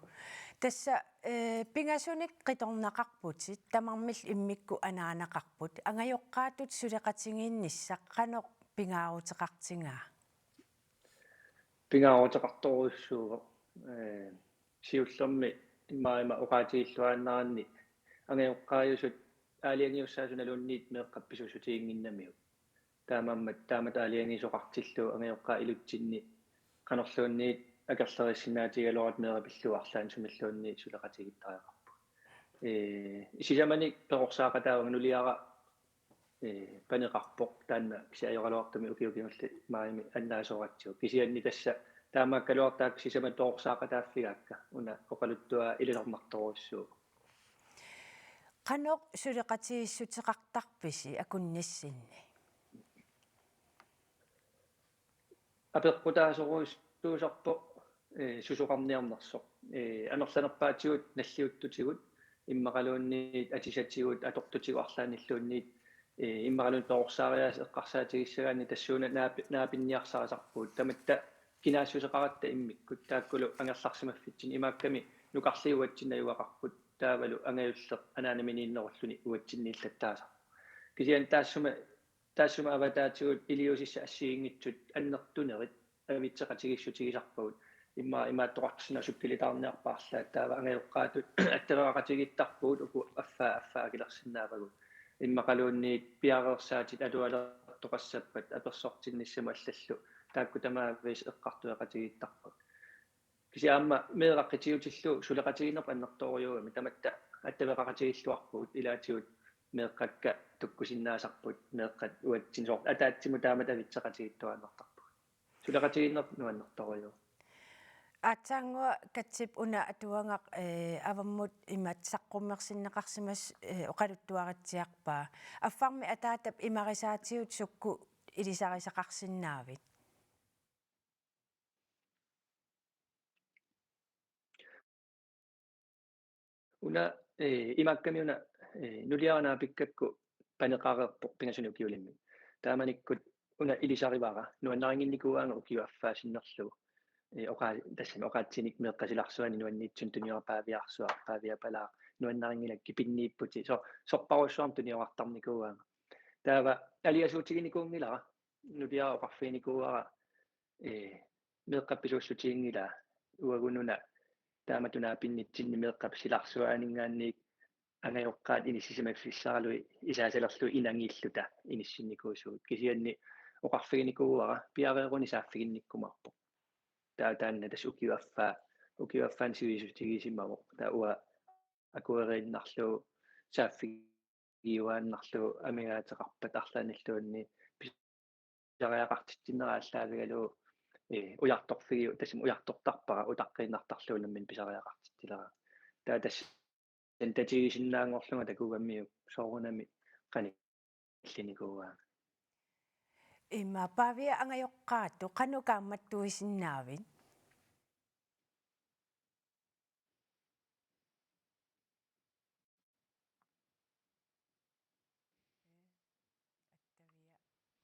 Tassa, eh, pingasunik qitornaqarputit, tamarmik immikkut anaanaqarput. Angajoqqaatut suleqatigiinnissaq qanoq pingaaruteqartigaa? Pingaaruteqartorujussuuvoq. Eh, siullermik immaqa ima oqaatigilluaannaraanni angajoqqaajusut aalajangiussaasunaluunniit meeqqat pisuussutiginnginnamiuk. Taamaammat taamatut aalajangiisoqartillugu angajoqqaat ilutsinni qanorluunniit akerleriissinnaatigigaluaratta meeraq pillugu arlaannik sumilluunniit suleqatigiittariaqarput. Eh, sisamanik perorsaaqqaataavunga nuliara, eh, paneqarpoq taanna kisianni ajoraluartumik ukiut kingulliit maajimi annaasoratsigu. Kisianni tassa taamaakkaluartoq taakku sisamat perorsaaqqataaffigaakka una oqaluttuaq ilisarnartorujussuuvoq. Qanoq suleqatigiissuteqartarpisi akunnissinni? Apeqqutaasorujussuusarpoq, eh, susoqarniarnersoq. Eh, amerlanerpaatigut nalliuttutigut, immaqaluunniit atisatigut, atortutigut arlaannilluunniit, eh, immaqaluunniit perorsaariaaseq eqqarsaatigissagaanni tassuuna naap-, naapinniarsarisarpugut. Tamatta kinaassuseqaratta immikkut, taakkulu angerlarsimaffitsinni imaakkami nukarliugatsinnajuaqarput, taavalu angajulleq anaanaminiinnerulluni uatsinniillattaasarpoq. Kisianni taassuma, taassuma avataatigut iliuusissat assigiinngitsut annertunerit avitseqatigiissutigisarpagut. Immaqa imaattoqartorsinnaavoq sukkilitaarniarpaarlaat, taava angajoqqaatut attaveqaqatigiittarpugut uku affaa affaa akilersinnaavagut. Immaqaluunniit piareersaatit atualertoqassappat apersortinnissamut allallu. Taakku tamaavisa eqqartueqatigiittarpagut. Kisianni aamma meeraq qitiutillugu suleqatigiinnerput annertoorujussuugami tamatta attaveqaqatigiilluarpugut ilaatigut meeqqakka tukkusinnaasarput meeqqat uatsinni soorlu ataatsimut taamatut avitseqatigiittuaannartarpugut. Suleqatigiinnerput nuannertorujussuuvoq. Aatsaannguaq Katsip una atuagaq, eh, avammut imatut saqqummersinneqarsimasoq, eh, oqaluttuaritsiarpaa. Affarmik ataatap imarisaatigut sukkut ilisarisaqarsinnaavit? Una, eh, imaakkami una, eh, nuliara naapikkakku paneqareerpoq pingasunik ukiulimmik. Taamanikkut una ilisarivara, nuannarinnginnikuugaanga ukiup affaa sinnerlugu. Eh, oqa-, tassami oqaatsinik meeqqat silarsuanni nuanniitsunik tunioraq Paaviarsuaq, Paaviapalaaq, nuannarinngilakka kipinniipputit, so-, sorparujussuarmik tuniorartarnikuugaanga. Taava aliasuutiginikuunngilara, nuliara oqarfiginikuuara, eh, meeqqap pisuussutiginngilaa, uagut una taamatut naapinnitsinni meeqqap silarsuaninngaanniit angajoqqaat inissisimaffissaralugit isaasalerlugit inangiilluta inissinnikuusugut. Kisianni oqarfiginikuuara piareerunik saaffiginnikkumaarpoq. Taava taanna tassa ukiup affaa, ukiup affaani sivisutigisimavoq. Taava uanga akueriinnarlugu saaffigiuaannarlugu amigaateqarpat arlaannilluunniit pisariaqartitsinerat aallaavigalugu, eh, ujartorfigiu-, tassami ujartortarpara, utaqqiinnartarlugu nammineq pisariaqartitsileraangat. Taava tassa tatigisinnaanngorlunga takugammiuk soorunami qanillinikuugaanga. Ima Paavia angajoqqaatut qanoq kaammattuisinnaavit?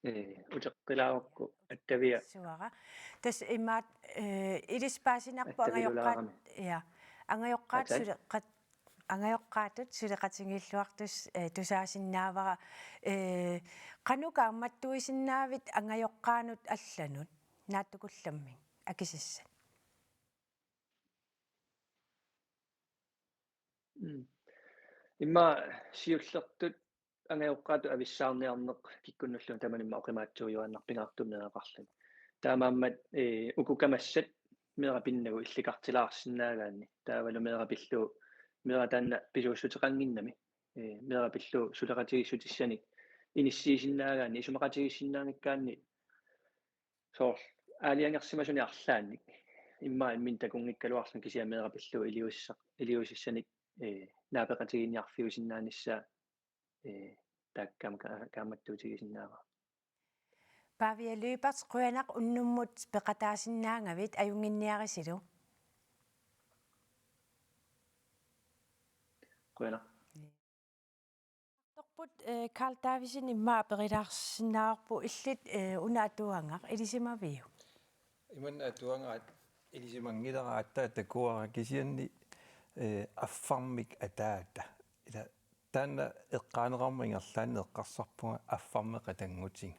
Ee, uteqqilaarakku attavia. Suara. Tassa imaat, eh, ilissi paasinarpoq angajoqqaat-, attaviulaaramik. Ja. Angajoqqaat Atai. Suleqat-, angajoqqaatut suleqatigiilluartusi, eh, tusaasinnaavara, eh, qanoq kaammattuisinnaavit angajoqqaanut allanut naatsukullammik akisassat? Mm. Immaqa siullertut angajoqqaatut avissaarniarneq kikkunnulluunniit tamanna immaqa oqimaatsuujuaannarpoq pingaartumik meeraqarluni. Taamaammat, eh, uku kamassat meeraq pinnagu illikartilaarsinnaagaanni. Taavalu meeraq pillugu, meeraq taanna pisuussuteqannginnami. Eh, meeraq pillugu suleqatigiissutissanik inissiisinnaagaanni, isumaqatigiissinnaanngikkaanni soorlu aalajangersimasunik arlaannik. Immaqa imminut takunngigaluarluni kisianni meeraq pillugu iliuussaq-, iliuusissanik, eh, naapeqatigiinniarfiusinnaanissaa, eh, taakku aamma ka-, kaammattuutigisinnaavara. Pavia Lyberth, qujanaq unnummut peqataasinnaagavit, ajunnginniarisilu. Qujanaq. Torput, eh, Carl Davidsen immaqa aperilaarsinnaavarput illit, eh, una atuagaq ilisimaviuk? Imannak atuagaq Ilisimanngilaq aatsaat takuara kisianni, eh, affarmik ataata. Ila taanna eqqaaneqarmat ingerlaannaq eqqarsarpunga affarmik qatanngutiga.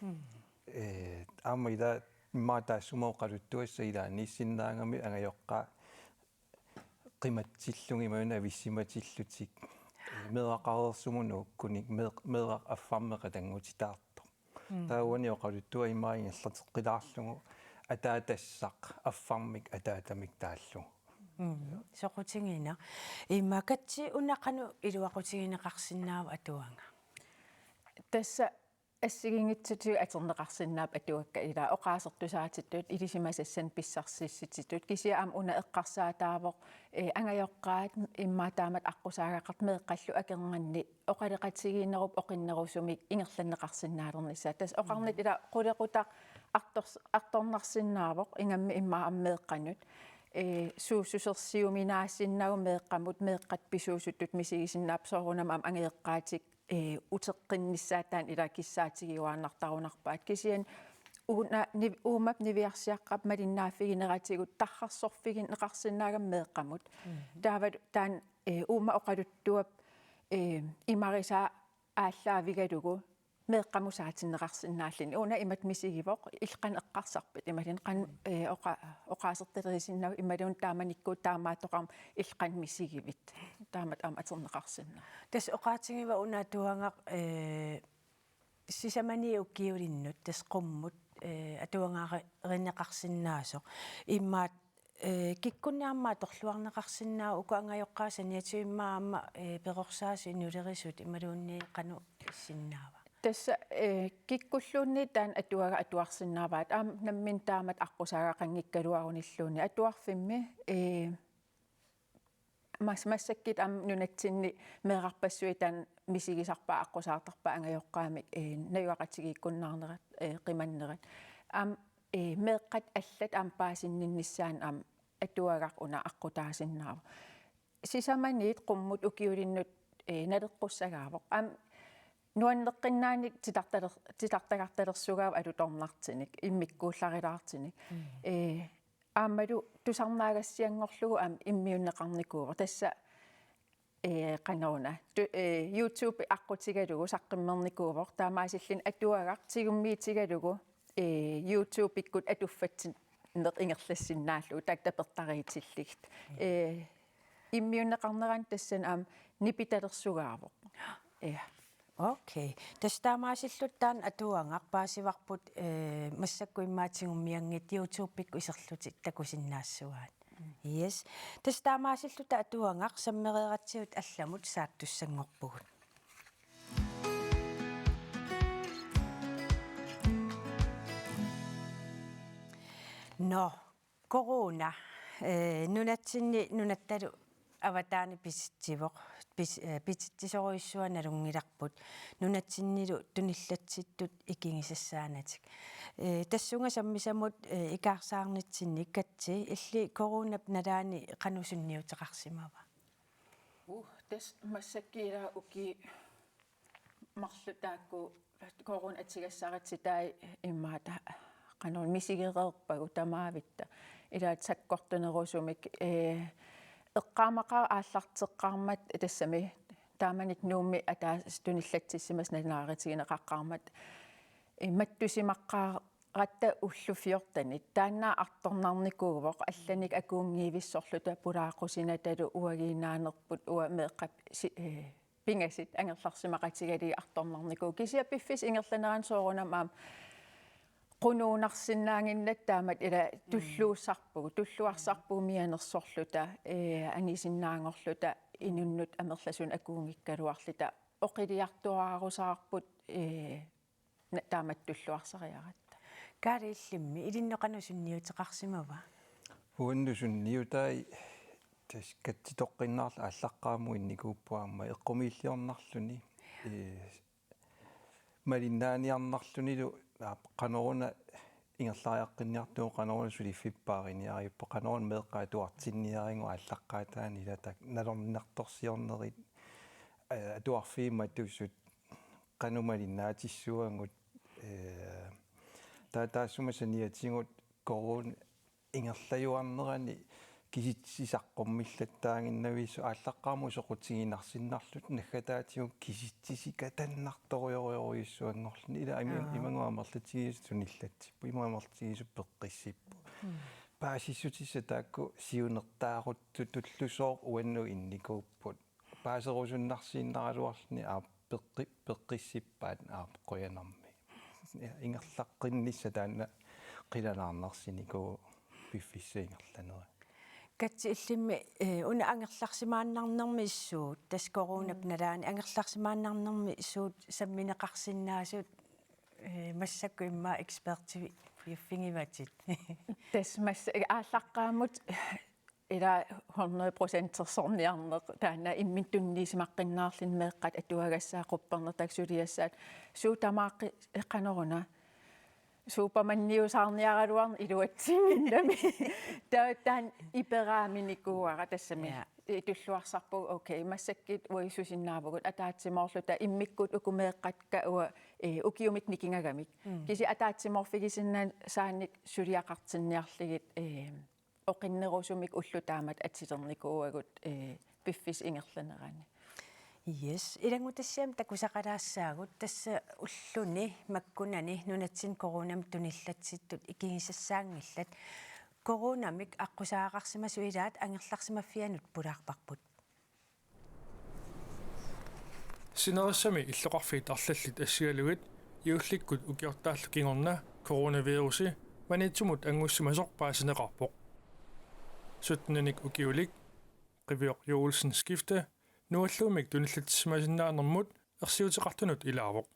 Mm. Eh, aamma ila immaqa taassuma oqaluttuassat ilaanniissinnaagami angajoqqaat qimatsillugit imaluunniit avissimatillutik. Eh, meeraqareersumut nuukkunik mee-, meeraq affarmik qatanngutitaartoq. Mm. Taava uani oqaluttuaq immaqa ingerlateqqilaarlugu ataatassaq affarmik ataatamik taallugu. Mm. Soqutigiinnaq. Immaqa Katja una qanoq iluaqutigineqarsinnaava atuagaq? Tassa assigiinngitsutigut atorneqarsinnaapput atuakkat ila oqaasertusaatitut ilisimasassanik pissarsissititut kisianni aamma una eqqarsaataavoq, eh, angajoqqaat immaqa taamatut aqqusaagaqartut meeqqallu akornanni oqaloqatigiinnerup oqinnerusumik ingerlanneqarsinnaalernissaat. Tassa oqarnittut ila qulequtaq artors-, artornarsinnaavoq ingammik immaqa aamma meeqqanut. Eh, suussusersiuminaassinnaavoq meeqqamut, meeqqat pisuusuttut misigisinnaapput soorunami aamma angajoqqaatik, eh, uteqqinnissaat taanna ila kissaatigiuaannartarunarpaat. Kisianni uuna niv-, uumap niviarsiaqqap malinnaaffigineratigut tarrarsorfigineqarsinnaagami meeqqamut. Mhm. Taava taanna, eh, uuma oqaluttuap, eh, imarisaa aallaavigalugu meeqqamut saatinneqarsinnaalluni. Una imatut misigivoq, illit qanoq eqqarsarpit, imaluunniit qanoq, eh, oqa-, oqaasertalerisinnaavat imaluunniit taamanikkut taamaattoqarmat illit qanoq misigivit. Taamatut aamma atorneqarsinnaavoq. Tassa oqaatigiva una atuagaq, eh, sisamaniit ukiulinnut tassa qummut, eh, atuagaarineqarsinnaasoq. Immaqa eh, kikkunnit aamma atorluarneqarsinnaava uku angajoqqaat saniatigut immaqa aamma, eh, perorsaasut inulerisut imaluunniit qanoq issinnaava? Tassa, eh, kikkulluunniit taanna atuagaq atuarsinnaavaat aamma nammineq taamatut aqqusaagaqanngikkaluarunilluunniit atuarfimmi, eh, mas-, massakkut aamma nunatsinni meerarpassuit taanna misigisarpaat aqqusaartarpaat angajoqqaamik, eh, najugaqatigiikkunnaarnerat, eh, qimannerat. Aamma, eh, meeqqat allat aamma paasinninnissaannut aamma atuagaq una aqqutaasinnaavoq. Sisamaniit qummut ukiulinnut, eh, naleqqussagaavoq. Aamma nuanneqqinnaanik titartaler-, titartagartalersugaavoq alutornartunik, immikkuullarilaartunik. Mm. Eh, aammalu tusarnaagassianngorlugu aamma immiunneqarnikuuvoq. Tassa, eh, qanoruna. Tu-, eh, YouTube aqqutigalugu saqqimmernikuuvoq. Taamaasilluni atuagaq tigummiutigalugu, eh, YouTube-ikkut atuffatsinneq ingerlassinnaallugu taakku tapertariitillugit. Mm. Eh, immiunneqarnerani tassani aamma nipitalersugaavoq. Eh. Okay. Tassa taamaasilluta taanna atuagaq paasivarput, eh, massakkut immaqa tigummianngitsut YouTube-ikkut iserlutit takusinnaassuaat. Mm. Yes. Tassa taamaasilluta atuagaq sammereeratsigut allamut saattussanngorpugut. Nå, corona, eh, nunatsinni nunattalu avataani pisitsivoq, pis-, eh, pisitsisorujussuaq nalunngilarput, nunatsinnilu tunillatsittut ikigisassaanatik. Eh, tassunga sammisamut, eh, ikaarsaarnitsinni Katja, illit coronap nalaani qanoq sunniuteqarsimava? Uh, tassa massakkut ila ukiut marluk taakku corona atugassaratsitai immaqa ta-, qanoq misigereerpagut tamaavitta. Ilaat sakkortunerusumik, eh, eqqaamaqaaq aallarteqqaarmat tassami taamanikkut Nuummi ataaseq tunillatsissimasut nalunaarutigineqaqqaarmat, eh, mattusimaqqaaratta ullut fjortenit. Taanna artornarnikuuvoq, allanik akuunngivissorluta pulaaqqusinatalu uagiinnaanerput uanga meeqqat si-, eh, pingasut angerlarsimaqatigalugit artornarnikuuvoq. Kisianni piffissap ingerlanerani soorunami aamma qunuunarsinnaannginnatta taamatut ila tulluussarpugut, tulluarsarpugut mianersorluta, eh, anisinnaanngorluta inunnut amerlasuunut akuunngikkaluarluta oqiliartuaarusaarput, eh, na-, taamatut tulluarsariaratta. Kaali, illimmi ilinnut qanoq sunniuteqarsimava? Uannut sunniutai tassa Katjatoqqinnaarlu aallaqqaammut innikuupput aamma eqqumiilliornarluni, eh, malinnaaniarnarlunilu, aap, qanoruna ingerlariaqqinniartugut, qanoruna suliffik paariniariuppoq, qanoruna meeqqat atuartinniarigut aallaqqaataani ilata nalorninartorsiornerit, eh, atuarfiit matusut qanoq malinnaatissuagut, eh, taa-, taassuma saniatigut corona ingerlajuarnerani kisitsisit saqqummillattaaginnavissut aallaqqaammut soqutiginarsinnarlutik naggataatigut kisitsisikatannartorujorujorujussuanngorluni ila imi-, Aa. imagu amerlatigisut tunillatsipput, imagu amerlatigisut peqqissipput. Mm. Paasissutissat taakku siunertaaruttutullusooq uannut innikuupput. Paaserusunnarsiinnaraluarluni aap peqqi-, peqqissippaat aap qujanarmi. Ja, ingerlaqqinnissaq taanna qilanaarnarsinikuuvoq piffissap ingerlanerani. Katja, illimmi, eh, una angerlarsimaannarnermi suut, tassa coronap Mm. nalaani angerlarsimaannarnermi suut sammineqarsinnaasut, eh, massakkut immaqa ekspertiviuffigivatit. Tassa massa-, aallaqqaammut ila hundrede procentersorniarneq taanna imminut tunniusimaqqinnaarluni meeqqat atuagassaat quppernertaaq suliassaat suut tamaaqqi-, qanoruna, Supermaniusaarniaraluarneq iluatsinnginnami. Taava taanna iperaaminikuuara tassami. Ja. Tulluarsarpugut, okay, massakkut uagut susinnaavugut ataatsimoorluta immikkut uku meeqqakka uanga, eh, ukiumik nikingagamik. Mm. Kisianni ataatsimoorfigisinnaasaannik suliaqartinniarlugit, eh, oqinnerusumik ulloq taamatut atsilernikuuagut, eh, piffissap ingerlanerani. Yes, ilanngutassiami takusaqalaassaagut, tassa ulluni makkunani nunatsinni coronamik tunillatsittut ikigisassaanngillat. Coronamik aqqusaagaqarsimasut ilaat angerlarsimaffianut pulaarparput. Sinerissami illoqarfiit arlallit assigalugit juullikkut ukiortaallu kingorna coronavirusi Maniitsumut anngussimasoq paasineqarpoq. Syttenik ukiulik Qiviorq Juulsen Skifte nualluummik tunillatsissimasinnaanermut ersiuteqartunut ilaavoq.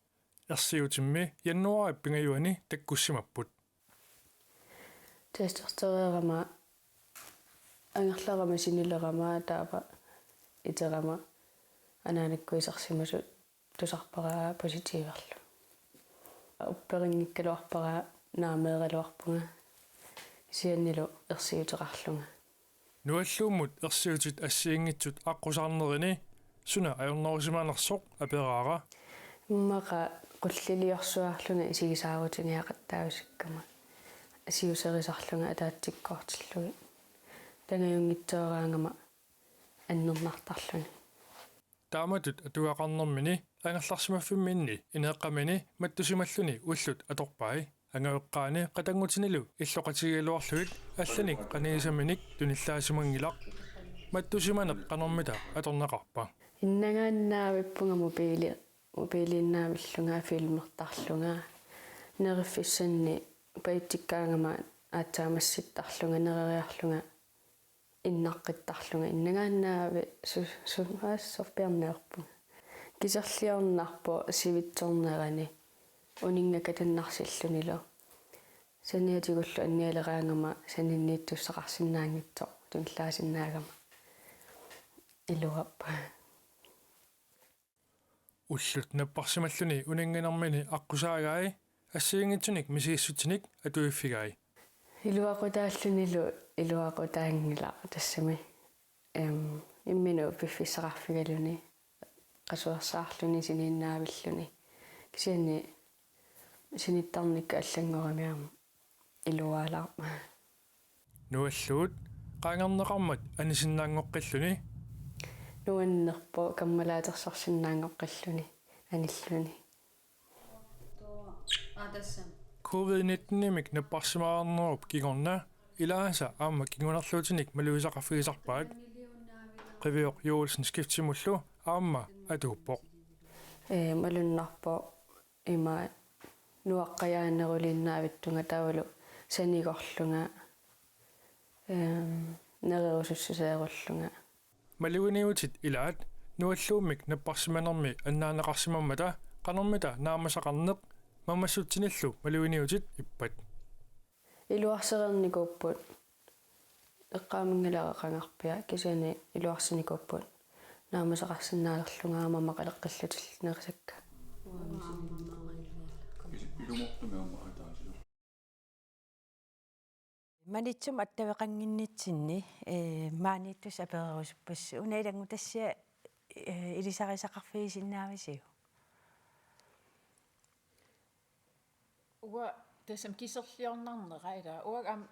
Ersiutimmi januaarip pingajuani takkussimapput. Testereerama, angerlarama, sinilerama, taava iterama anaanakkut isersimasut tusarpara positiiverlunga. Upperinngikkaluarpara naameeraluarpunga kisiannili ersiuteqarlunga. Nualluummut ersiutit assigiinngitsut aqqusaarnerini suna ajornerusimanersoq aperaara. Immaqa qulliliorsuarlunga isigisaarutiniaqattaavisakkama siuserisarlunga ataatsikkoortillugit. Tangajunngitsooraangama annernartarluni. Taamatut atugaqarnermini angerlarsimaffimminni ineeqqamini mattusimalluni ullut atorpai. Angajoqqaani qatanngutinilu illoqatigigaluarlugit allanik qanigisaminik tunillaasimanngilaq. Mattusimaneq qanormita atorneqarpa? Innangaannaavippunga mobiili-, mobiiliinnaavillunga filmertarlunga. Neriffissanni pajutsikkaangama aatsaat massittarlunga, nereriarlunga, innaqqittarlunga, innangaannaavik su-, su-, assorpiarniarpunga. Kiserliornarpoq sivitsornerani uninnga katannarsillunilu. Saniatigullu annialeraangama saninniittussaqarsinnaanngitsoq tunillaasinnaagama. Iluarpoq. Ullut napparsimalluni uninnganermini aqqusaagai assigiinngitsunik misigissutsinik atuiffigai. Iluaqutaallunilu iluaqutaanngilaq tassami. Em, imminut piffissaqarfigaluni, qasuersaarluni, siniinnaavilluni. Kisianni sinittarnikkut allanngorami aamma iluaalaarma. Nualluut qaangerneqarmat anisinnaanngoqqilluni. Nuannerpoq kammalaatersorsinnaanngoqqilluni anilluni. Covid nitten-imik napparsimaarnerup kingorna ilaasa aamma kingunerluutinik malugisaqarfigisarpaat. Qiviorq Juulsen Skiftimullu aamma atuuppoq. Ee, malunnarpoq ima nuaqqajaaneruliinnaavittunga taavalu sanigorlunga, ehm, nererusussuseerullunga. Maluginiutit ilaat nualluummik napparsimanermi annaaneqarsimammata qanormita naammasaqarneq mamassutsinillu maluginiutit ippat. Iluarsereernikuupput, eqqaamanngilara qangarpiaq, kisianni iluarsinikuupput naammasaqarsinnaalerlunga aamma maqaleqqillutillu nerisakka. Kisi-, ilumortumik aamma ataasilu. Maniitsumut attaveqannginnitsinni, ee, maaniittussat apererusuppassi. Una ilanngutassiaq, ee, ilisarisaqarfigisinnaavisiuk? Uanga tassami kiserliornarnera ila. Uanga aamma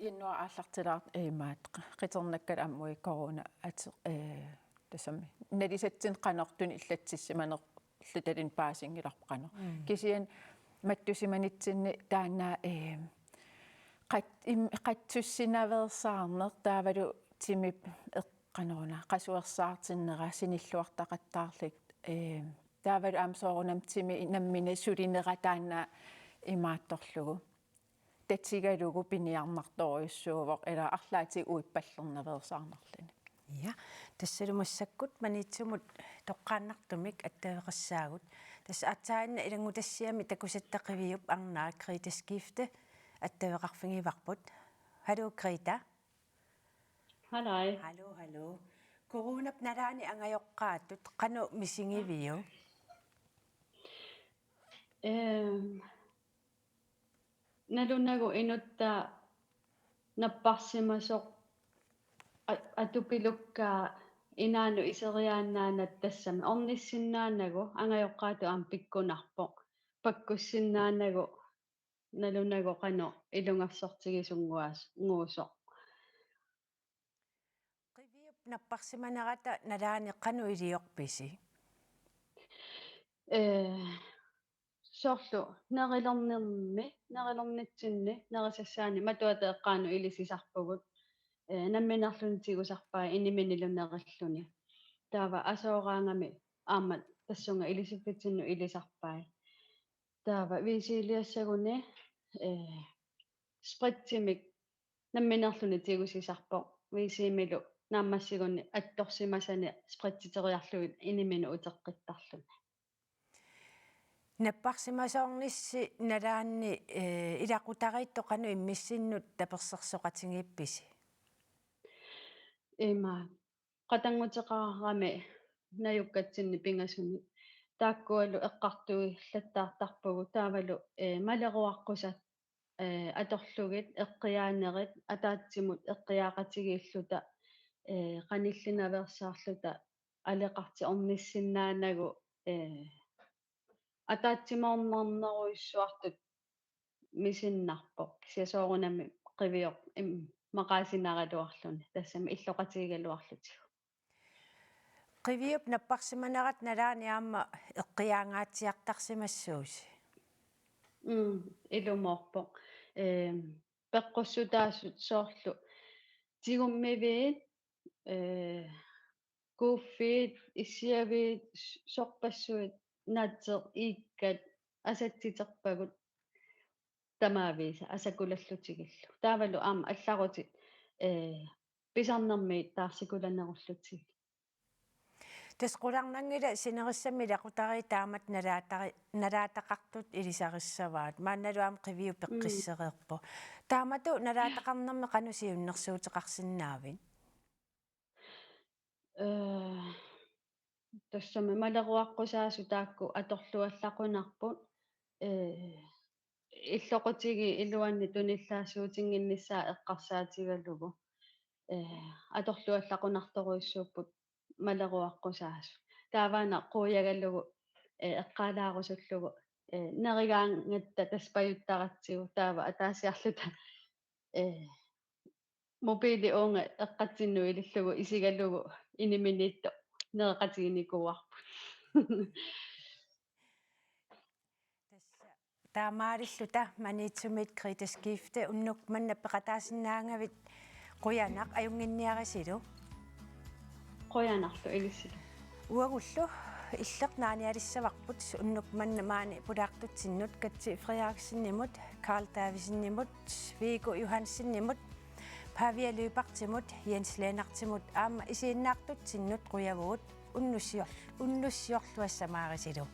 Januar aallartilaartoq imaattoq. Qiternakkat aamma corona ati-, ee, tassami. Nalisatsinnut qanoq tunillatsissimanerlutaluunniit paasinngilarput qanoq. Mm. Kisianni mattusimanitsinni taanna, ee, qat-, im-, qatsussinaveersaarneq taavalu timip eqqaneruna qasuersaartinnera sinilluartaqattaarlugu, ee, taavalu aamma soorunami timi nammineq sulinera taanna imaattorlugu. Tatigalugu piniarnartorujussuuvoq ila arlaatigut uippallernaveersaarnerluni. Ja, tassalu massakkut Maniitsumut toqqaannartumik attaveqassaagut. Tassa aatsaannguaq ilanngutassiami takusatta Qiviup arnaa Grete Skifte attaveqarfigivarput. Hallo, Grete. Hallo. Hallo, hallo. Coronap nalaani angajoqqaatut qanoq misigiviuk? Ehm, nalunagu inuttaa napparsimasoq a-, atupilukkaa inaanut iseriaannaanatta tassami ornissinnaanagu angajoqqaatut aamma pikkunarpoq. Pakkussinnaanagu nalunagu qanoq ilungersortigisunnguas-, -nguusoq. Qiviup napparsimanerata nalaani qanoq iliorpisi? Ee, soorlu nerilernermi, nerilernitsinni, nerisassaani matuata eqqaanut ilisisarpugut. Ee, nammineerluni tigusarpai iniminilu nerilluni. Taava asooraangami aamma tassunga ilisiffitsinnut ilisarpai. Taava WC-liassaguni, ee, spritsimik nammineerluni tigusisarpoq. WC-milu naammassiguni attorsimasani spritsiteriarlugit iniminut uteqqittarluni. Napparsimasoornissi nalaanni, ee, ilaqutariittut qanoq immissinnut tapersersoqatigiippisi? Ima, qatannguteqarami najukkatsinni pingasuni. Taakkualu eqqartuillattaartarpugut taavalu, ee, maleruaqqusat, ee, atorlugit eqqiaanerit ataatsimut eqqiaaqatigiilluta, ee, qanillinaveersaarluta aleqartut ornissinnaanagu, ee, ataatsimoornarnerujussuartut misinnarpoq. Kisianni soorunami Qivioq im-, maqaasinaraluarluni, tassami illoqatigigaluarlutigu. Qiviup napparsimanerata nalaani aamma eqqiaangaatsiartarsimassuusi? Mm, ilumoorpoq. Ehm, peqqussutaasut soorlu tigummiviit, ee, kuuffiit, issiaviit, s-, sorpassuit, naatseq, iikkat, asatsiterpagut tamaavisa asakulallutigillu. Taavalu aamma allarutit, ee, pisarnermiit taarsikulannerullutigit. Tassa qularnanngilaq sinerissami ilaqutariit taamatut nalaatari-, nalaataqartut ilisarissavaat. Maannalu aamma Qiviup Mm. peqqissereerpoq. Taamatut nalaataqarnermi qanoq siunnersuuteqarsinnaavit? Ee, tassami maleruaqqusaasut taakku atorluallaqunarput, ee, illoqatigiit iluanni tunillaasuutinnginnissaat eqqarsaatigalugu, ee, atorluallaqunartorujussuupput maleruaqqusaasut. Taavaana quiagalugu, ee, eqqaalaarusullugu, ee, nerigaangatta tassa pajuttaratsigu taava ataasiarluta, ee, mobiili uunga eqqatsinnut ilillugu isigalugu iniminiittoq nereqatiginikuuarput. Tassa taamaalilluta Maniitsumit Grete Skifte unnuk manna peqataasinnaagavit qujanaq ajunnginniarisilu. Qujanarlu ilissilu. Uagullu Illeq naanialissavarput unnuk manna maani pulaartutsinnut Katja Frederiksenimut, Karl Davidsenimut, Viggo Johansenimut, Pavia Lyberthimut, Jens Lennartimut aamma isiginnaartutsinnut qujavugut unnussior-, unnussiorluassamaarisilu.